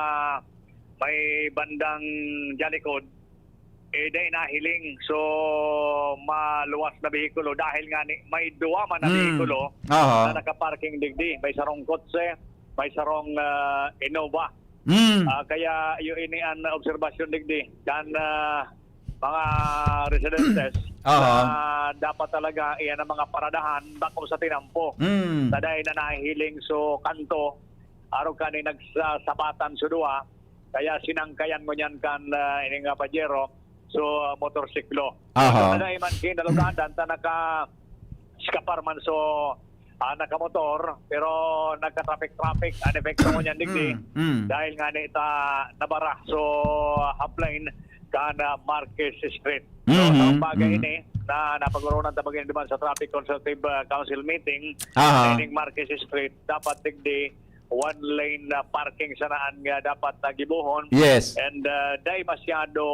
may bandang dyan likod, eh, dai nahiling. So, maluwas na behikulo dahil nga ni, may duwa man na Hmm. behikulo Aha. na nakaparking digdi. May sarong kotse, may sarong, ah, Innova. Hmm. Ah, kaya iyo ini an obserbasyon digdi kan, ah, mga residentes Aha. na dapat talaga iyan ang mga paradahan bako sa tinampo. Hmm. Sa dai na nahihiling so kanto, arog kani nagsasabatan so duwa, kaya sinangkayan ngunyan kan, ah, ini nga Pajero, so, ah, motorsiklo. Aha. So, sa dai man kinalugadan ta naka-, eskapar man so, ah, nakamotor, pero nagka-traffic-traffic an epekto ngunyan digdi. Mm, mm. Dahil nga ni ta nabara so half lane kan, ah, Marquez Street. So, Mhm, sa umaga mhm. ini, na napag-oronan ta magin naman sa Traffic Consultative, ah, Council meeting, Aha. ining Marquez Street, dapat digdi one lane na parking sanaan nga dapat na gibohon. Yes. And, ah, dai masyado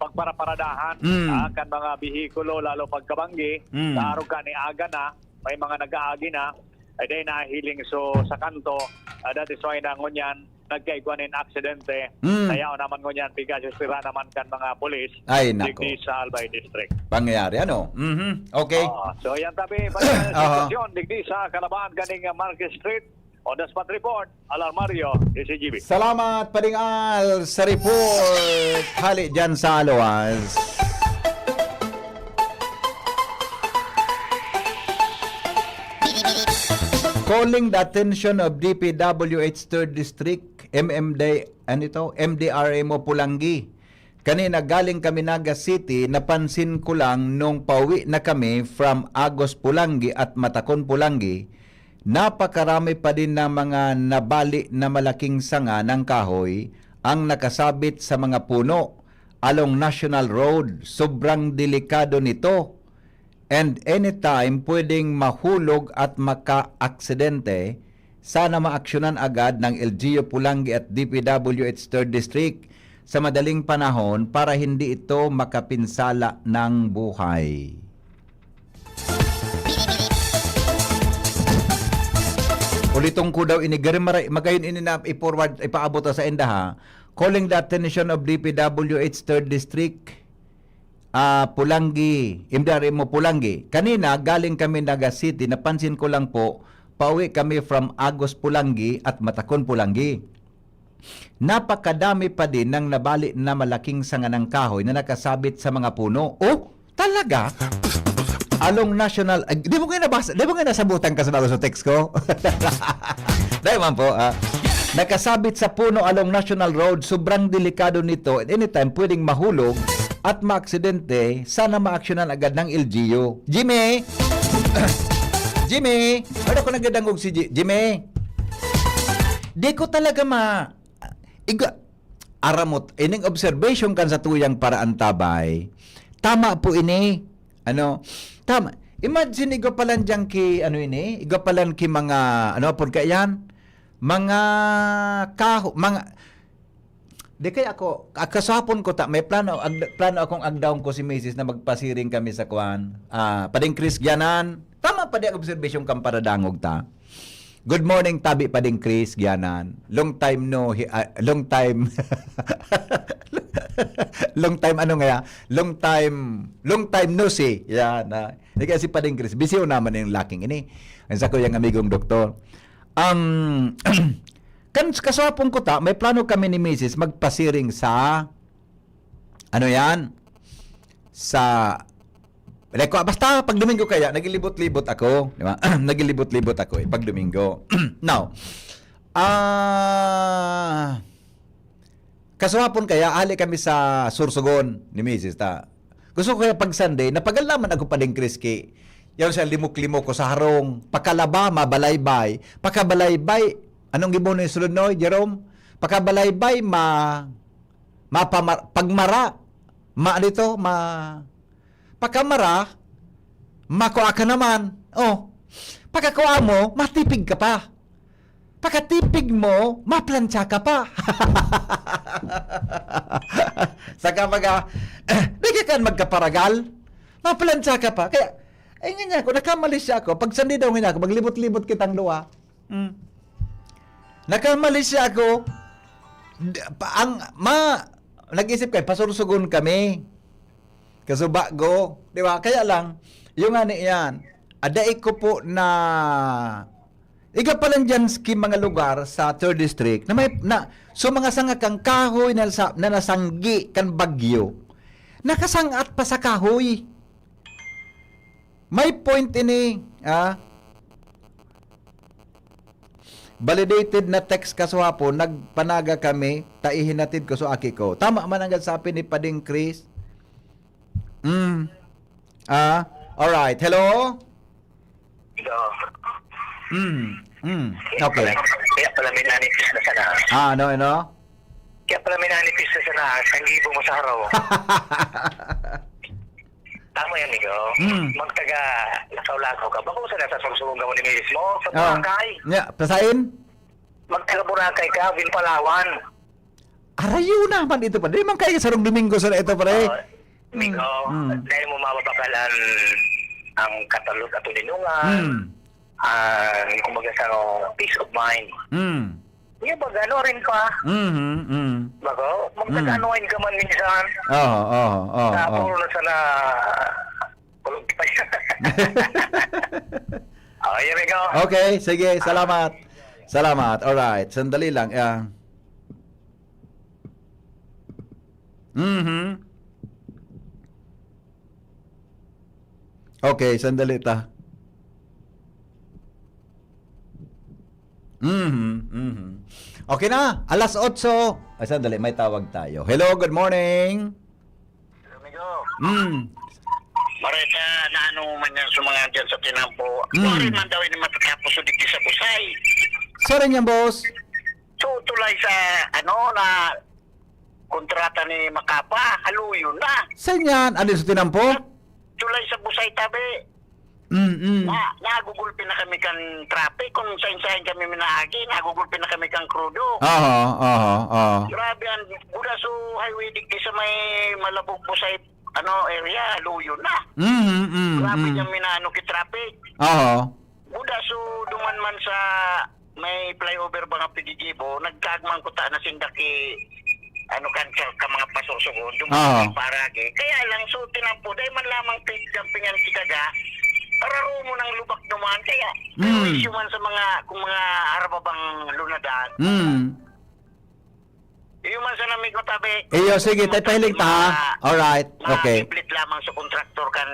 pagparaparadahan, Mm. ah, kan mga behikulo, lalo pagkabanggi, Mm. sa araw kani aga na, may mga nag-aagi na, ay dai nahiling so sa kanto, ah, that is why na ngunyan, nagkaigwa nin aksidente. Mm. Kaya naman ngunyan, pigas sira naman kan mga pulis, Ay, nako. digdi sa Albay District. Pangyayari, ano? Mhm. Okay. Oo. So, yan tabi, Aha. sitwasyon, digdi sa kalabahan ganing, ah, Marquez Street. On the spot report, Alarmario, D C G B. Salamat, Pading Al, sa report. Hali dyan sa Aloas. Calling the attention of D P W H third District, M M D, ano ito? M D R M o Pulangi. Kanina galing kami Naga City, napansin ko lang nung pauwi na kami from Agos Pulangi at Matakon Pulangi, napakarami pa din na mga nabali na malaking sanga ng kahoy ang nakasabit sa mga puno along National Road. Sobrang delikado nito. And anytime pwedeng mahulog at maka-aksidente, sana maaksyonan agad ng L G U Pulangi at D P W H third District sa madaling panahon para hindi ito makapinsala ng buhay. Uliton ko daw ini, gari maray-, magayon ini na i-forward, ipaabot sa inda, ha. Calling the attention of D P W H third District, ah, Pulangi, M D R M o Pulangi. Kanina, galing kami Naga City, napansin ko lang po, pauwi kami from Agos Pulangi at Matakon Pulangi. Napakadami pa din ng nabali na malaking sanga ng kahoy na nakasabit sa mga puno. Oh, talaga? Along National, ay, di mo kayo nabasa, di mo kayo nasabutan ka sa bago sa text ko? Dahil man po, ah. Nakasabit sa puno along National Road, sobrang delikado nito. At anytime, pwedeng mahulog at maaksidente. Sana maaksyonan agad ng L G U. Jimmy! Jimmy! Ano ko nagdadangog si Ji-, Jimmy? Di ko talaga ma-, iga-, aramot. Ining observation kan sa tuyang paraan, tabay. Tama po ini. Ano? Tama. Imagine, igwa pa lang dyan ki, ano ini? Igwa pa lang ki mga, ano, apod ka yan? Mga kaho-, mga, di kaya ako, ah, kasapon ko ta, may plano, ag-, plano akong agdaon ko si misis na magpasiring kami sa kwan. Ah, Pading Chris Gianan. Tama pa di ang observation kang paradangog ta. Good morning, tabi Pading Chris Gianan. Long time no, hi-, ah, long time. Long time, ano nga ya? Long time, long time no see. Yan, ah. Hindi kasi Pading Chris, busy naman yung laking ini. Ang sa kuyang amigong doktor. Ang, kan, kaswapon ko ta, may plano kami ni misis magpasiring sa, ano yan? Sa, like, basta pag Domingo kaya, naglilibot-libot ako, di ba? Naglilibot-libot ako, eh, pag Domingo. Now, ah, kaswapon kaya, ali kami sa Sorsogon ni misis ta. Gusto ko kaya pag Sunday, napagalaman ako pa din, Chris, ki, yan siya, limok-limok ko sa harong, pakalaba, mabalaybay, pakabalaybay, anong gibo ni sulod, no, Jerome? Pakabalaybay, ma-, mapamar-, pagmara, ma-, ano ito? Ma-, pakamara, makua ka naman. Oh, pagkakua mo, matipig ka pa. Pagkatipig mo, maplantsa ka pa. Saka baga, di ka kan magkaparagal, maplantsa ka pa. Kaya, ay nga niya ako, nakamali siya ako. Pag sandi daw nga niya ako, maglibot-libot kitang duwa. Mm. Nakamali siya ako. D-, pa-, ang, ma-, nag-isip kayo, pasursugon kami. Kasuba ko, di ba? Kaya lang, yung nga ni yan, adai ko po na, iga pa lang dyan sa mga lugar sa third District, na may, na, so mga sanga kang kahoy na, sa, na nasanggi kan bagyo, nakasangat pa sa kahoy. May point ini, ah. Validated na text kaswapon, nagpanaga kami, ta ihinatid ko sa aki ko. Tama man ang sabi ni Pading Chris. Mm. Ah, alright. Hello? Hello. Mm. Mm. Okay. Kaya pala may nanipis na sana. Ah, ano, ano? Kaya pala may nanipis na siya na, ang gibo mo sa haraw. Tama yan, ikaw. Mm. Magtaga, lakaw-lakaw ka. Bako sa nasa sugsugong gamo ni misis mo, sa Ah, Boracay. Nya, pasain? Magtaga Boracay ka, Bin Palawan. Arayo naman ito, pare. Di man kayo sarong Domingo sa ito, pare. Ah, ikaw, Mm. Dahil mo mababakalan ang katalog at tulinungan, Mm. ah, kumbaga sa peace of mind. Mm. Yung pag ano rin pa. Mhm, mm. Bako, Mm. magkakanuhin ka man minsan. Oo, oo, oo, Sa oo. puro na sana, kulog pa siya. Oh, here we go. Okay, sige, Ah. salamat. Salamat. Alright, sandali lang. Ah. Mhm. Okay, sandali ta. Mhm, mhm. Okay na, alas otso. Ay, sandali, may tawag tayo. Hello, good morning. Amigo, Mm. Marita, na ano man yan sa mga dyan sa tinampo. Mm. Pwede man daw ini matatapos o digdi sa Busay. Sorry niyan, boss. So, tulay sa, ano, na kontrata ni Makapa, haluyo na. Saan yan? Ano sa tinampo? Tulay sa Busay tabi. Mm-mm. Na, nagugulpi na kami kan traffic. Kung sain-sain kami minaagi, nagugulpi na kami kan krudo. Aha, aha, aha. Grabe, ang Budaso Highway digdi sa may Malabog Busay, ano, area, haluyo na. Mm, mm, Grabe mm. niyang minaano ki traffic. Aha. Budaso duman man sa may flyover ba nga P D G B, nagkaagman ko ta na sinda ki, ano, kan sa, ka mga pasusugon, duman Ah. sa parage. Kaya lang, so, tinampo, dahil man lamang pig-, dumpingan kita ga, pararo mo ng lubak duman. Kaya, Mm. perwisyo man sa mga, kung mga harababang lunadan. Mm. Iyo man sa nami ko tabi. Iyo, sige, Mga tayo pahiling ta, ha? mga, Alright, mga okay. Iblit lamang sa kontraktor kan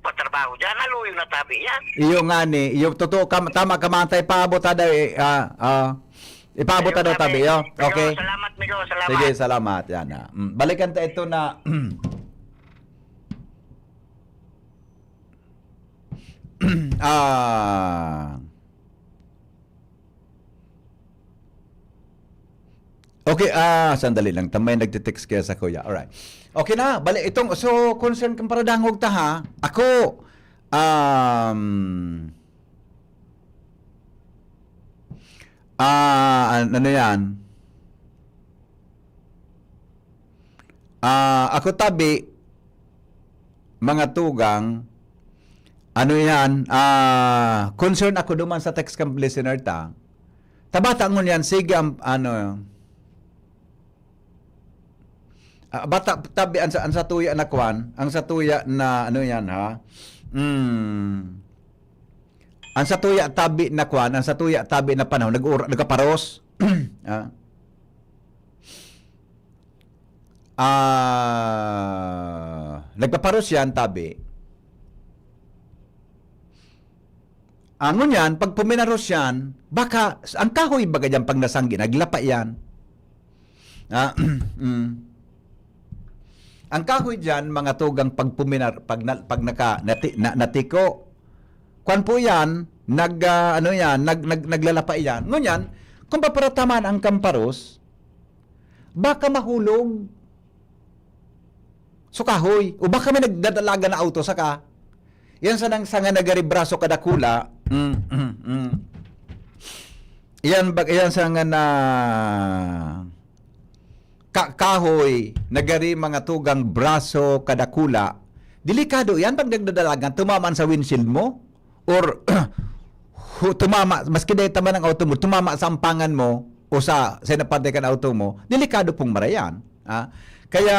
patrabaho. Diyan, haluyo na tabi yan. Iyo nga ni, iyo, totoo ka, tama ka, man, tayo paabot, ha, dahil, ah, ah, ipaabot, Iyo, ha, daw, tabi. tabi, iyo. Iyo, Okay. salamat, Migo, salamat. Sige, salamat, yan, ha. Mm, balikan ta ito na, ah, Okay, ah, sandali lang. Tamay nagte-text kaya sa kuya. Alright. Okay na. Bali, itong, so, concern kang paradangog ta, ha? Ako, um, ah, an-, ano yan? Ah, ako tabi, mga tugang, ano yan, ah, concern ako duman sa text kang listener ta. Tabata ngunyan, sige ang, ano, ah, bata, tabi, ang, sa- ang satuya na kwan, ang satuya na, ano yan, ha? Mm. Ang satuya tabi na kwan, ang satuya tabi na panahon, nag-ura-, nagkaparos. Ah. Ah, nagpaparos yan, tabi. Ah, ngunyan, pag puminaros yan, baka, ang kahoy baga dyan, pag nasanggi, naglapa yan. Ah, mm. Ang kahoy dyan, mga tugang pag puminar-, pag na-, pag naka-, nati-, na-, natiko, kwan po yan, nag, ah, ano yan, nag-, nag-, naglalapa yan. Ngunyan, kung paparataman ang kamparos, baka mahulog sa kahoy. O baka may nagdadalagan na auto saka. Yan sanang sanga na gari braso kadakula. Mm, mm, mm. Yan bag-, yan sanga na ka-, kahoy na gari mga tugang braso kadakula. Delikado yan pag nagdadalagan, tumaman sa windshield mo. Or, hu-, tumama, maski dahil tama ng auto mo, tumama sa ampangan mo o sa, sa napatay kan auto mo, delikado pong marayan. Ah, kaya,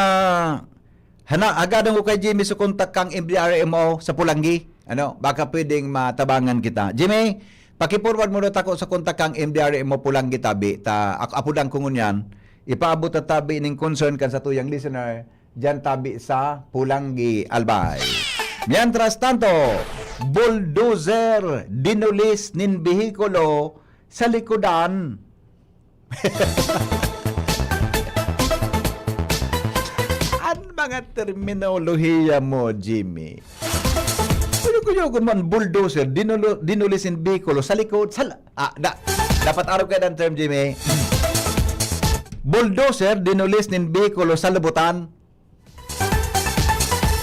hana-, hagadon ko kay Jimmy sa kontak kang M D R M O sa Pulanggi. Ano, baka pwedeng matabangan kita. Jimmy, paki-forward mo daw tako sa kontak kang M D R M O Pulanggi tabi. Ta, ak-, apudan ko ngunyan. Ipaabot ta tabi ning concern kan satuyang listener. Diyan tabi sa Pulanggi, Albay. Mientras tanto, bulldozer dinulis nin behikulo sa likodan. An mga terminolohiya mo, Jimmy. Kuyog-kuyog man, bulldozer, dinulo-, dinulis nin behikulo sa likod, sa la-, ah, da-, dapat arog kayo ng term, Jimmy. bulldozer dinulis nin behikulo sa lubutan.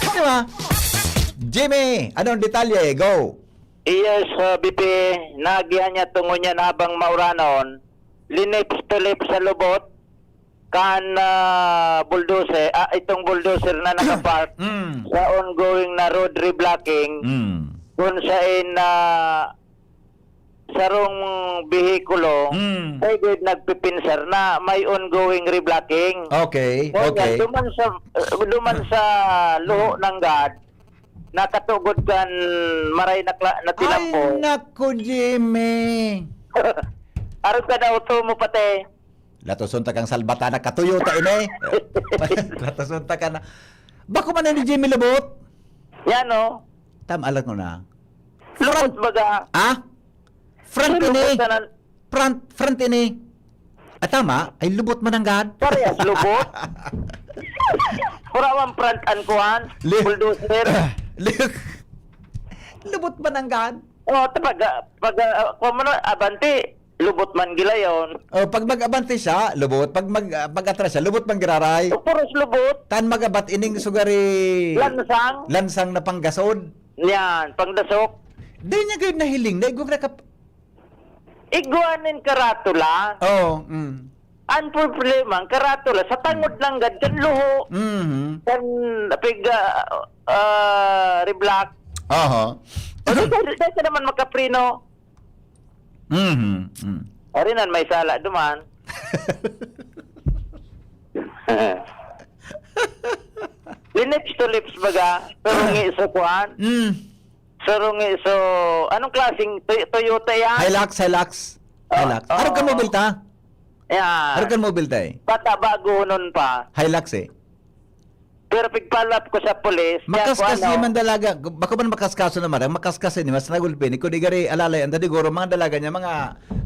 Di ba? Jimmy, anong detalye? Go! Yes, uh, B P, nagihan niya tungo niyan habang mauranon, linips-tulips sa lubot, kan, ah, bulldozer, ah, itong bulldozer na nakapark Mm. sa ongoing na road reblocking, Mm. kung sain na sarong behikulo, Mm. ay gud nagpipinsar na may ongoing reblocking. Okay, Kaya okay. duman sa, uh, duman sa luho ng God, nakatugod kan maray na kla-, na Ay, tinampo. Naku, Jimmy. Arog ka na, uto mo pati. Latoson ta kang salbata na katuyo ta ini. Latoson ta ka na. Bako man ni Jimmy Lubot? Yan, oh. Tama lang ko na. Lubot Front, baga. Ah? Front Sino ini. Lubot ka na? Front, front ini. Ah, tama. Ay, lubot man ang gad. Parehas lubot. Pura man front an kuhan. Li- Bulldozer. Li- lubot man ang gad. Oh, ta-, pag, pag, ah, kung ano, abante, lubot man gilayon. Oh, pag mag-abante siya, lubot. Pag mag, ah, pag-atras siya, lubot man giraray. O, puros lubot. Tan mag-abat ining sugari Lansang. Lansang na panggasod. Yan, pangdasok. Di niya gayud nahiling na igwa ka naka- Igwa nin karatula. Oo, mm. Ang problema, ang karatula, sa tangod lang gad, kan luho. Mhm. Kan pig, ah, ah, reblock. Aha. O, di ka, di ka naman makapreno. Mhm, mm. Ari nan, may sala duman. Linips to lips baga, pero ngi sa kuan. Mm. Sarong, eh, so, anong klaseng Toy-, Toyota yan? Hilux, Hilux. Oh, Hilux. Arog kan oh. Mobil ta? Yeah. Arog kan mobil ta eh. Bata, bago nun pa. Hilux eh. Pero pigpalap ko sa pulis, kaya Makaskas ko, ano, ni man dalaga, bako man makaskaso na marang, makaskas ni mas nagulpi ni, kung di gari alalay, ang tadiguro, mga dalaga niya, mga,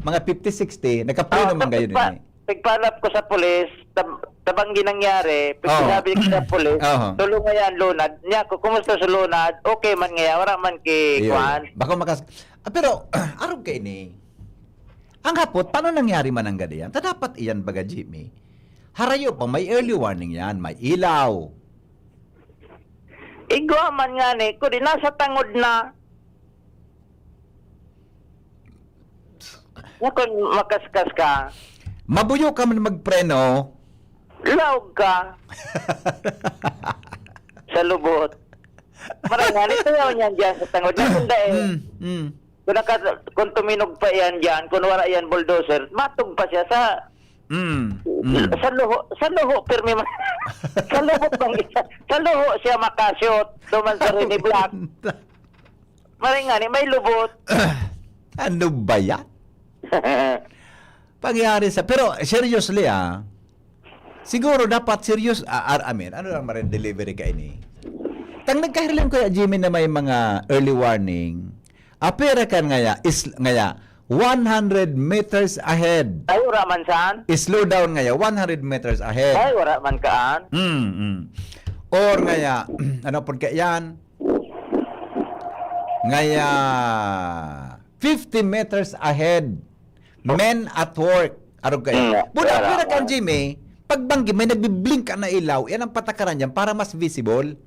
mga fifty, sixty, nagkapreno Oh, man gayon tapos pa, eh. Pigpalap ko sa pulis, tab-, tabang ginangyari, Oo. Pigsabi ko sa pulis, Oo. "Tulong ngayon, lunad." Niya ako, "Kumusta sa lunad?" "Okay man ngaya, wala man ki Iyo, kuan." Iyo. Bako makas-, ah, pero, arog ka ini. Ang hapot, paano nangyari man ang gadiyan? Ta dapat iyan baga, Jimmy. Harayo pa, may early warning yan, may ilaw. Igwa man nga ni, kung di nasa tangod na. Nga kun makaskas ka. Mabuyo ka man magpreno. Laog ka. Sa lubot. Marang nga, nito yaw niyan dyan sa tangod. Nakunda eh. Mm, mm. Kung naka-, kung tuminog pa yan dyan, kung wala yan bulldozer, matog pa siya sa, Mm, mm. sa luho, sa luho, pirmi ma-, sa lubot bang isa, sa luho siya makashoot, duman sa Rene Black. Maray nga ni, may lubot. Ano ba yan? Pangyari sa, pero seriously, ah, siguro dapat serious, ah, ar-, I mean, ano lang marin delivery ka ini? Tang nagkahiling ko ya, Jimmy, na may mga early warning, apera kan ngaya, is, ngaya, one hundred meters ahead. Ay, ura man saan? Slow down ngaya, one hundred meters ahead. Ay, ura man kaan? Mm, mm. Or ngaya, ano pud ka yan? Ngaya, fifty meters ahead. Men at work. Arog kayo. Mm, Buda, wala, pero kan wala. Jimmy, pagbanggi, may nagbiblink ka na ilaw, yan ang patakaran niyan para mas visible.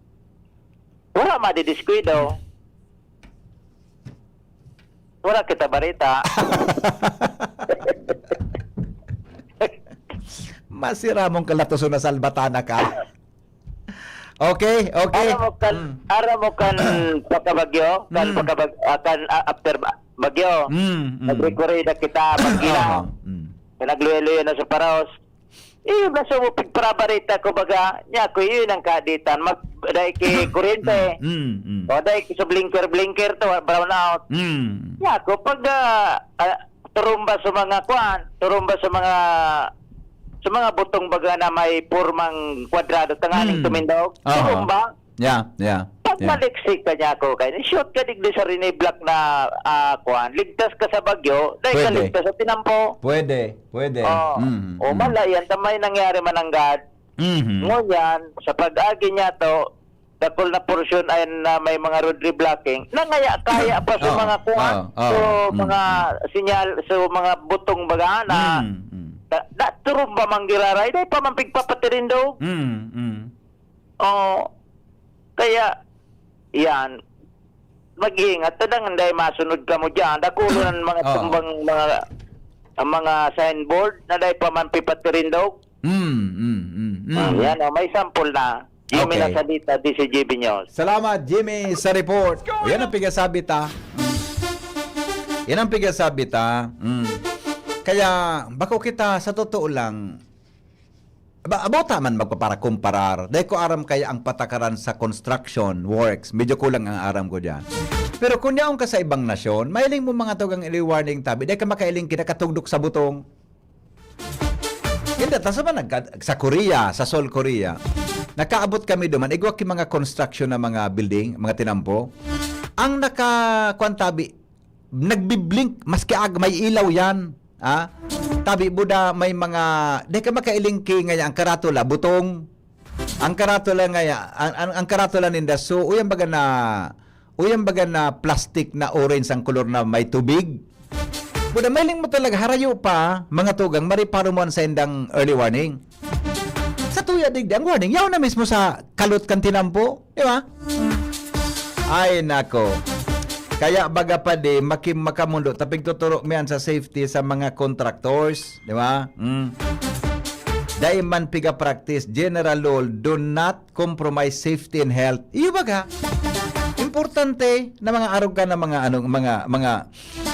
Wala madidiskuido. Wala kita barita. Masira mong kalatoso na salbatana ka. Okay, okay. Aram mo kan, Mm. aram mo kan pagkabagyo, kan Mm. pagkabag-, ah, kan, ah, after ba-, bagyo. Mm, mm. Nagrekurida kita, bagyo na. Aha, mm. Nagluya-luya na sa paraos. Eh, basta mo pigparabarita ko baga, niya ko, yun ang kaditan. Mag-, dahil kay kuryente. Mm, mm. O dahil sa blinker-blinker to, brown out. Mm. Niya ko, pag, ah, ah, turumba sa mga kwan, turumba sa mga, sa mga butong baga na may pormang kwadrado, tanganing Mm. tumindog. Aha. Turumba. Yeah, yeah, Pag yeah. maliksik ka niya ako, kay shoot ka digdi sa Rene Black na, ah, kwan, ligtas ka sa bagyo, dahil ka Pwede. ligtas sa tinampo. Pwede, pwede. Oh. Mm, O, mm. mala yan, ta may nangyari man ang gad. Mhm. Ngunyan, sa pag-agi niya to, dakul na porsyon ay na may mga road reblocking, nangaya-kaya pa sa Oo, mga kuwan, oo, oo. so Mm, mga mm. sinyal, so mga butong baga na, Mm, mm. Da, da, turog ba man giraray? Dai pa man pigpapatirindog. Mm, mm. Oh, kaya, yan. Mag-ingat. Tadang, dai masunod ka mo dyan. Dakulo ng mga Oo. tumbang, mga, ang mga signboard na dai pa man pipatirindog. Mm, mm, mm, mm. Ah, yan, oh, may sample na. Jimmy Okay. Nasalita, D C G B News. Salamat, Jimmy, sa report. Yan ang pigasabi ta. Mm. Yan ang pigasabi ta. Mm. Kaya, bako kita, sa totoo lang, ba, abota man magpaparakumparar. Dahil ko aram kaya ang patakaran sa construction works. Medyo kulang ang aram ko dyan. Pero kung yaon ka sa ibang nasyon, mailing mo mga tugang early warning tabi. Dahil ka makailing kinakatugdok sa butong. Hindi, tas naman nagka-, sa Korea, sa Seoul, Korea, nakaabot kami duman, igwa ki mga construction na mga building, mga tinampo. Ang naka-, kwan tabi, nagbi-blink, maski ag-, may ilaw yan. Ah? Tabi, buda, may mga, di ka makailing ki ngaya, ang karatula, butong. Ang karatula ngaya, ang, ang, ang karatula ninda, so, uyan baga na, uyan baga na plastic na orange ang kolor na may tubig. Buda, mailing mo talaga, harayo pa, mga tugang, mariparo mo an saindang early warning. Sa tuya digdi, ang warning, yaon na mismo sa kalot kan tinampo, di ba? Ay, nako. Kaya baga pa di, makim-, makamundo, tapig tuturo mi yan sa safety sa mga contractors, di ba? Mm. Dai man piga practice, general rule, do not compromise safety and health. Iyo baga, importante na mga arog ka na mga, ano, mga, mga,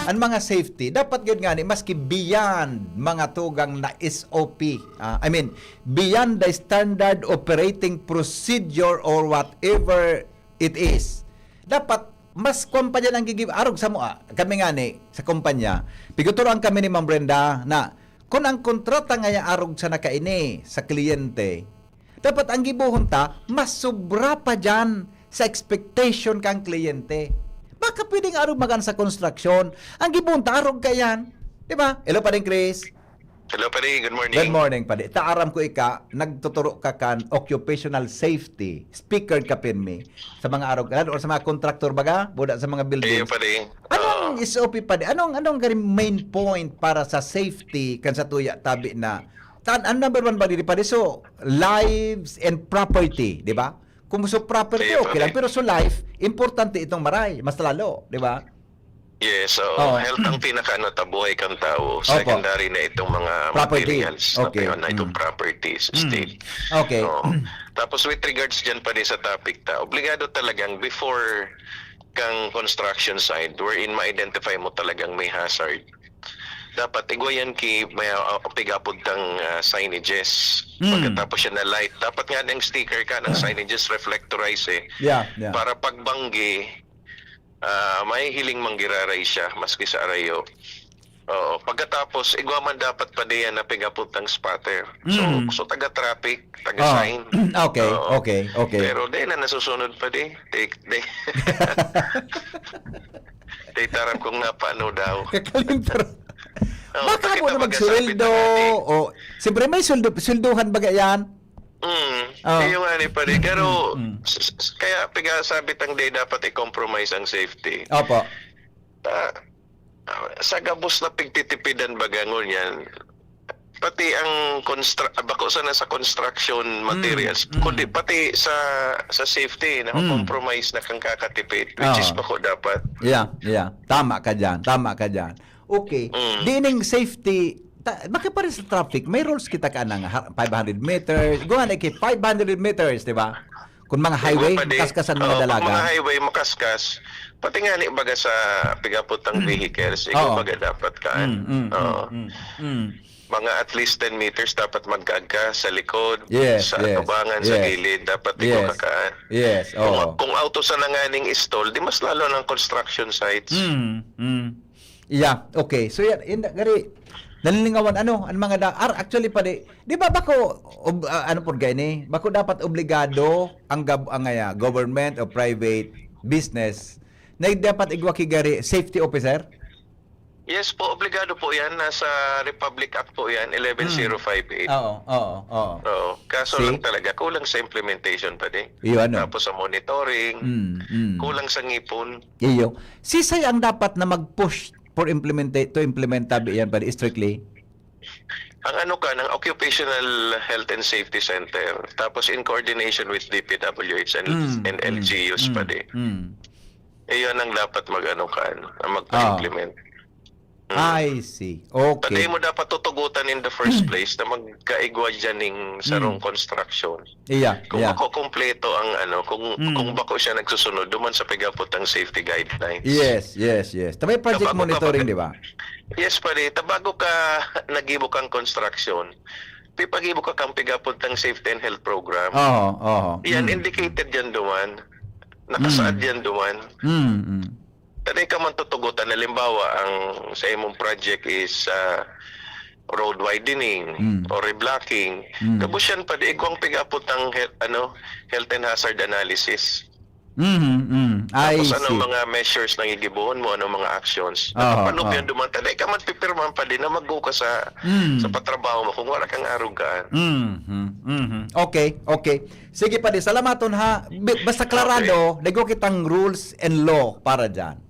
ang mga safety, dapat gyud nga ni, maski beyond mga tugang na S O P, ah, I mean, beyond the standard operating procedure or whatever it is. Dapat, mas kwan pa dyan ang gigi-, arog sa mua. Kami nga ni, sa kumpanya, piguturoan kami ni Ma'am Brenda na kung ang kontrata nga yan arog sa nakaini, sa kliyente, dapat ang gibohon ta, mas sobra pa dyan sa expectation kang kliyente. Baka pwedeng arog magan sa construction, ang gibohon ta, arog ka yan. Di ba? Hello pa din, Chris. Hello, pare. Good morning. Good morning, pare. Ta aram ko ika, nagtuturo ka kan occupational safety. Speaker ka pirmi. Sa mga arog, lalo sa mga kontraktor baga, buda sa mga building. Iyo, pare. Anong Oo. S O P, pare? Anong, anong gari main point para sa safety kan sa tuya tabi na? Tan, ang number one ba diri, pare? So, lives and property, di ba? Kung so property, Iyo, okay lang. pare. Pero so life, importante itong maray. Mas lalo, di ba? Yes, oo. Oo. Health ang pinakaano ta, buhay kang tao. Opo. Secondary na itong mga Property. materials na Okay. pi-, na itong Mm. properties, Mm. estate. Okay. Oo. Tapos with regards dyan pa din sa topic ta, obligado talagang before kang construction site wherein ma-identify mo talagang may hazard, dapat igwa yan ki may, ah, pigapod kang, ah, signages. Mm. Pagkatapos siya na light, dapat nga ng sticker ka ng signages reflectorize eh. Yeah, yeah. Para pagbanggi, ah, mahihiling manggiraray siya, maski sa arayo. Oo. Pagkatapos, igwa man dapat pa diyan na pigapod ng spotter. So, Mm. so taga-traffic, Ah. taga-sign. Okay, Oo. okay, okay. Pero di na nasusunod pa di. Di, di. Di taram kung napano daw. Kakalimtar. Oo, Baka takita mo na baga magsuweldo, sabi na nga ni o, siyempre may sweldo, sweldohan baga yan. Mm, Ah. Iyo nga ni pare. Pero, Mm, mm. s-, s-, kaya piga sabi tang di dapat i-compromise ang safety. Opo. Ah, ah, sa gabos na pigtitipidan baga ngunyan, pati ang constru-, ah, bako sana sa construction Mm, materials, mm. kundi pati sa, sa safety, Mm. nako-compromise na kang kakatipid, which is Oo. bako dapat. Yeah, yeah. Tama ka dyan, tama ka dyan. Okay. Mm. Di ning safety, ta-, makipares sa traffic, may rules kita ka nang ha-, five hundred meters, gawa na ki five hundred meters, di ba? Kung mga Di highway, ba, pwede? makaskasan mga Oo, pag dalaga. mga highway, makaskas, pati nga ni baga sa pigapot ng Mm. vehicles, ikaw Oo. baga dapat kaan. Mm, mm, Oo. mm, mm, mm. Mga at least ten meters dapat magkaag ka sa likod, Yes, sa yes, atubangan, sa yes. gilid, dapat ikaw Yes. kakaan. Yes, Kung, oo. kung auto sa nanganing stall, di mas lalo ng construction sites. Mm, mm. Yeah, okay. So yan, yan, gari, nalilingawan, ano, ang mga da-, ar-, actually, pare, di ba, bako, ob-, ah, ano po, gani? Bako dapat obligado ang gab-, ang, ah, government o private business na dapat igwa ki gari safety officer? Yes po, obligado po yan. Nasa Republic Act po yan, Mm. eleven zero five eight. Oo, oo, oo. Oo. Kaso See? lang talaga, kulang sa implementation pa din. Iyo, ano? Tapos sa monitoring, Mm, mm. kulang sa ngipon. Iyo. Sisay ang dapat na mag-push for implementa-, to implement tabi yan, pare, strictly? Ang ano ka, ng Occupational Health and Safety Center, tapos in coordination with D P W H and, Mm, and mm, L G Us pa mm, di. mm. Iyon ang dapat mag-ano ka, ang magpa-implement. Ah. Mm. I see. Okay. Pati mo dapat tutugutan in the first place na magkaigwa dyan ning sarong Mm. construction. Iya, Kung iya. makukumpleto ang ano, kung, Mm. kung bako siya nagsusunod, duman sa pigapot ang safety guidelines. Yes, yes, yes. Tabay project Tabago ka monitoring, mag- di ba? Yes, pare. Tabago ka naggibo kang construction, pipaggibo ka kang pigapot ang safety and health program. Oho, oho. Yan, Mm. indicated yan duman. Nakasaad Mm. yan duman. Mm, mm. Taday ka man tutugutan. Halimbawa, ang sa imong project is, ah, road widening Mm. or reblocking. Mm. Tapos yan, pwede igwang pigapot ang health, ano, health and hazard analysis. Mhm, mm. I Tapos anong see. mga measures na gigibohon mo, anong mga actions? Aha, Nakapanop aha. yan duman. Taday ka man pipirmahan pa din na maggo ka sa, Mm. sa patrabaho mo kung wala kang arugaan. Mhm, mhm. Okay, okay. Sige, padi, salamaton ha. Bi-, basta Okay. klarado, nagwa kitang rules and law para dyan.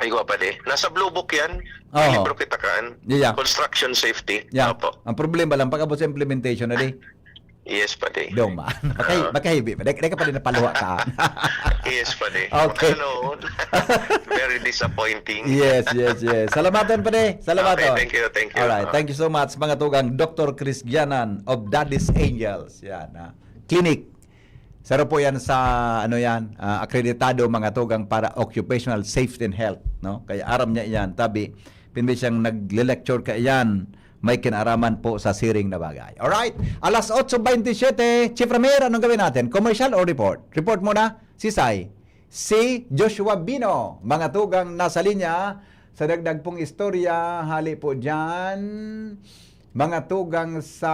Ay, gwa pa di. Nasa Blue Book yan. May Oho. libro kita kaan. Yeah. Construction safety. Yeah. Opo. Ang problema lang, pag-abot sa implementation na di. Yes, padi. Doma. Makahi-, Ah. makahibi pa. Di, di ka pa din napaluha ka. Yes, padi. Okay. Ano, very disappointing. Yes, yes, yes. Salamaton, padi. Salamaton. Okay, thank you, thank you. Alright, Ah. thank you so much, mga tugang. Doctor Chris Gianan of Daddy's Angels. Yan, ah. Clinic. Saro po yan sa, ano yan, ah, akreditado, mga tugang, para occupational safety and health, no? Kaya aram niya yan. Tabi, pinbi siyang nagle-lecture ka yan, may kinaraman po sa siring na bagay. Alright? Alas otso veintisiete, Chief Ramir, anong gawin natin? Commercial or report? Report muna, si Sai. Si Joshua Bino, mga tugang nasa linya, sa dagdag pong istorya, hali po dyan, mga tugang sa,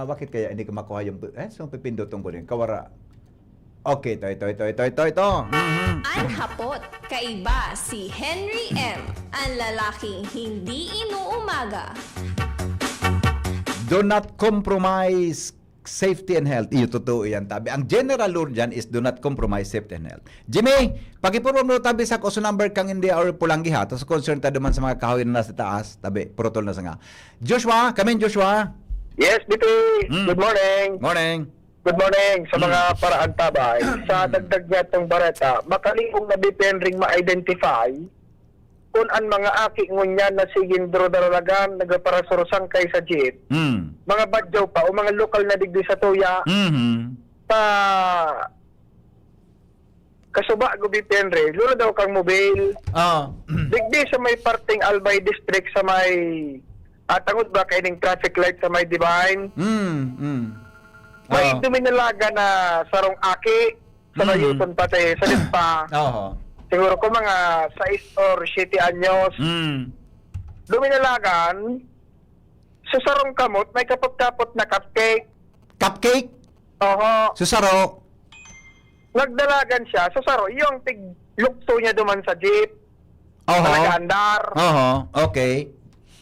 bakit kaya hindi ko makuha yung, eh, so pipindutin ko rin, kawara. Okay, ito, ito, ito, ito, ito, ito. Mhm. An hapot, kaiba si Henry M, an lalaking hindi inuumaga. Do not compromise safety and health. Iyo, totoo yan, tabi. Ang general rule dyan is do not compromise safety and health. Jimmy, pakipurwa mo tabi sa kuso number kang hindi or pulang giha. Tapos concern tayo man sa mga kahoy na nasa taas. Tabi, purutol na sa nga. Joshua, come in, Joshua. Yes, B P. Mm. Good morning. Morning. Good morning sa Mm. mga paraan tabay. Sa Mm. dagdag niya itong bareta, makalingkong na depending ma-identify kung an mga aki ngunyan na sigin duro-daralagan, nagaparasurusang kay sa jeep, Mm. mga badyaw pa o mga lokal na digdi sa tuya, Mhm. sa kasuba, Gubi Henry, luro daw kang mobil. Ah. Digdi sa may parteng Albay District sa may, ah, tangod ba kaining traffic light sa may Divine? Mm, mm. May Ah. duminalaga na sarong aki sa Mm. Mayuton pati, sa Dispa. Oho. Siguro ko mga sais or siyete anyos. Mm. Duminalagan, sa sarong kamot, may kapot-kapot na cupcake. Cupcake? Oho. Sa saro? Nagdalagan siya sa saro, yung tiglukso niya duman sa jeep, Oho. na nag-aandar. Oho, okay.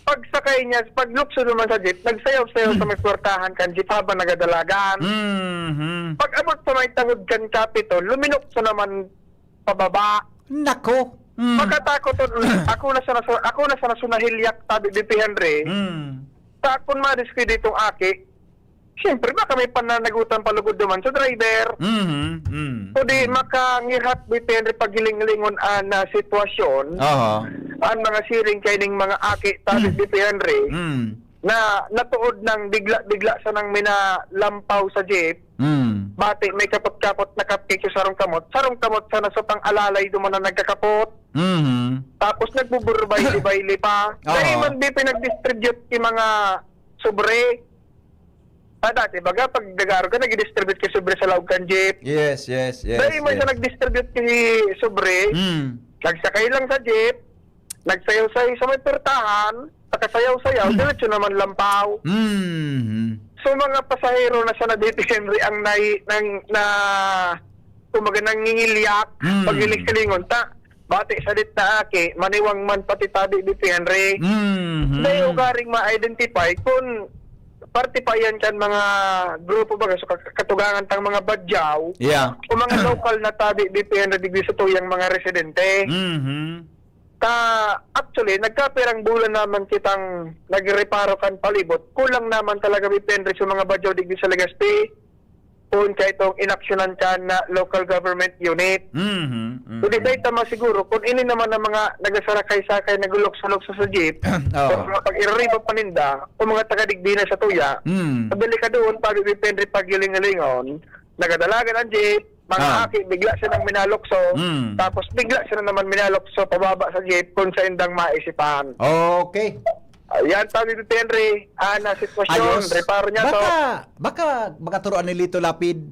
Pagsakay niya, paglukso naman sa jeep, nagsayaw-sayaw sa may puwertahan kan jeep habang nagadalagan. Mhm. Pag-abot sa may tangod kan Capitol, luminukso naman pababa. Nako. Mm. Makatakot to. Ako na sana su-, ako na sana sunahilyak, tabi, B P Henry. Mm. Sa akon madiskuy ditong aki, siyempre, baka may pananagutan palugod naman sa driver. Mhm, mm, Kundi mm. makangirhat, B P Henry, paghiling-hilingon an, ah, sitwasyon. Aha. An mga siring kaining mga aki, tabi, Mm. B P Henry, Mm. na natuod nang bigla-bigla sanang minalampaw sa jeep. Mm. Bati may kapot-kapot na cupcake sa sarong kamot. Sarong kamot sana sa pang-alalay duman na nagkakapot. Mhm. Tapos nagbuburbayli-bayli pa. Aha. Dahil man, B P, nag-distribute ki mga sobre. Ah, dati, baga, pag nag-aaro ka, nag-distribute ka sobre sa laog kan jeep. Yes, yes, yes, Dahil man siya yes. nag-distribute ki sobre, Mm. nagsakay lang sa jeep, nagsayaw-sayaw sa may pertahan, nakasayaw-sayaw, Mm. diretso naman lampaw. Mhm. So, mga pasahero na sa naditi, Henry, ang nai-, nang, na, kumbaga, nangingilyak, Mm. paghiling-hilingon. Ta, bati sa dit na aki, maniwang man pati tabi, B P Henry. Mhm. Dahil ugaring ma-identify kung parte pa yan kan mga grupo, baga, so, ka-, katugangan tang mga badyaw, Yeah. o mga lokal na tabi, B P Henry, digdi sa tuyang mga residente. Mhm. Ta, actually, nagkapirang bulan naman kitang nagreparo kan palibot. Kulang naman talaga, V P Henry, sa mga badyaw digdi sa Legazpi. Kun kaitong inaksyonan kan na local government unit. Mhm, mhm. Kundi dahil tama siguro, kung ini naman ang mga nagasarakay-sakay, naglulukso-lukso sa jeep, Oo. kung mga pag-irariba pa ninda, kung mga taga digdi na sa tuya, Mm. sa delikadoon, pag V P Henry, paghiling-hilingon, nagadalagan ang jeep, mga Ah. aki, bigla silang minalukso, Mm. tapos bigla sila naman minalukso pababa sa jeep kung sa indang maisipan. Okay. Ayan, sabi ni Henry, ah, na sitwasyon, Ayos. reparo niya to. Baka, baka makaturoan ni Lito Lapid.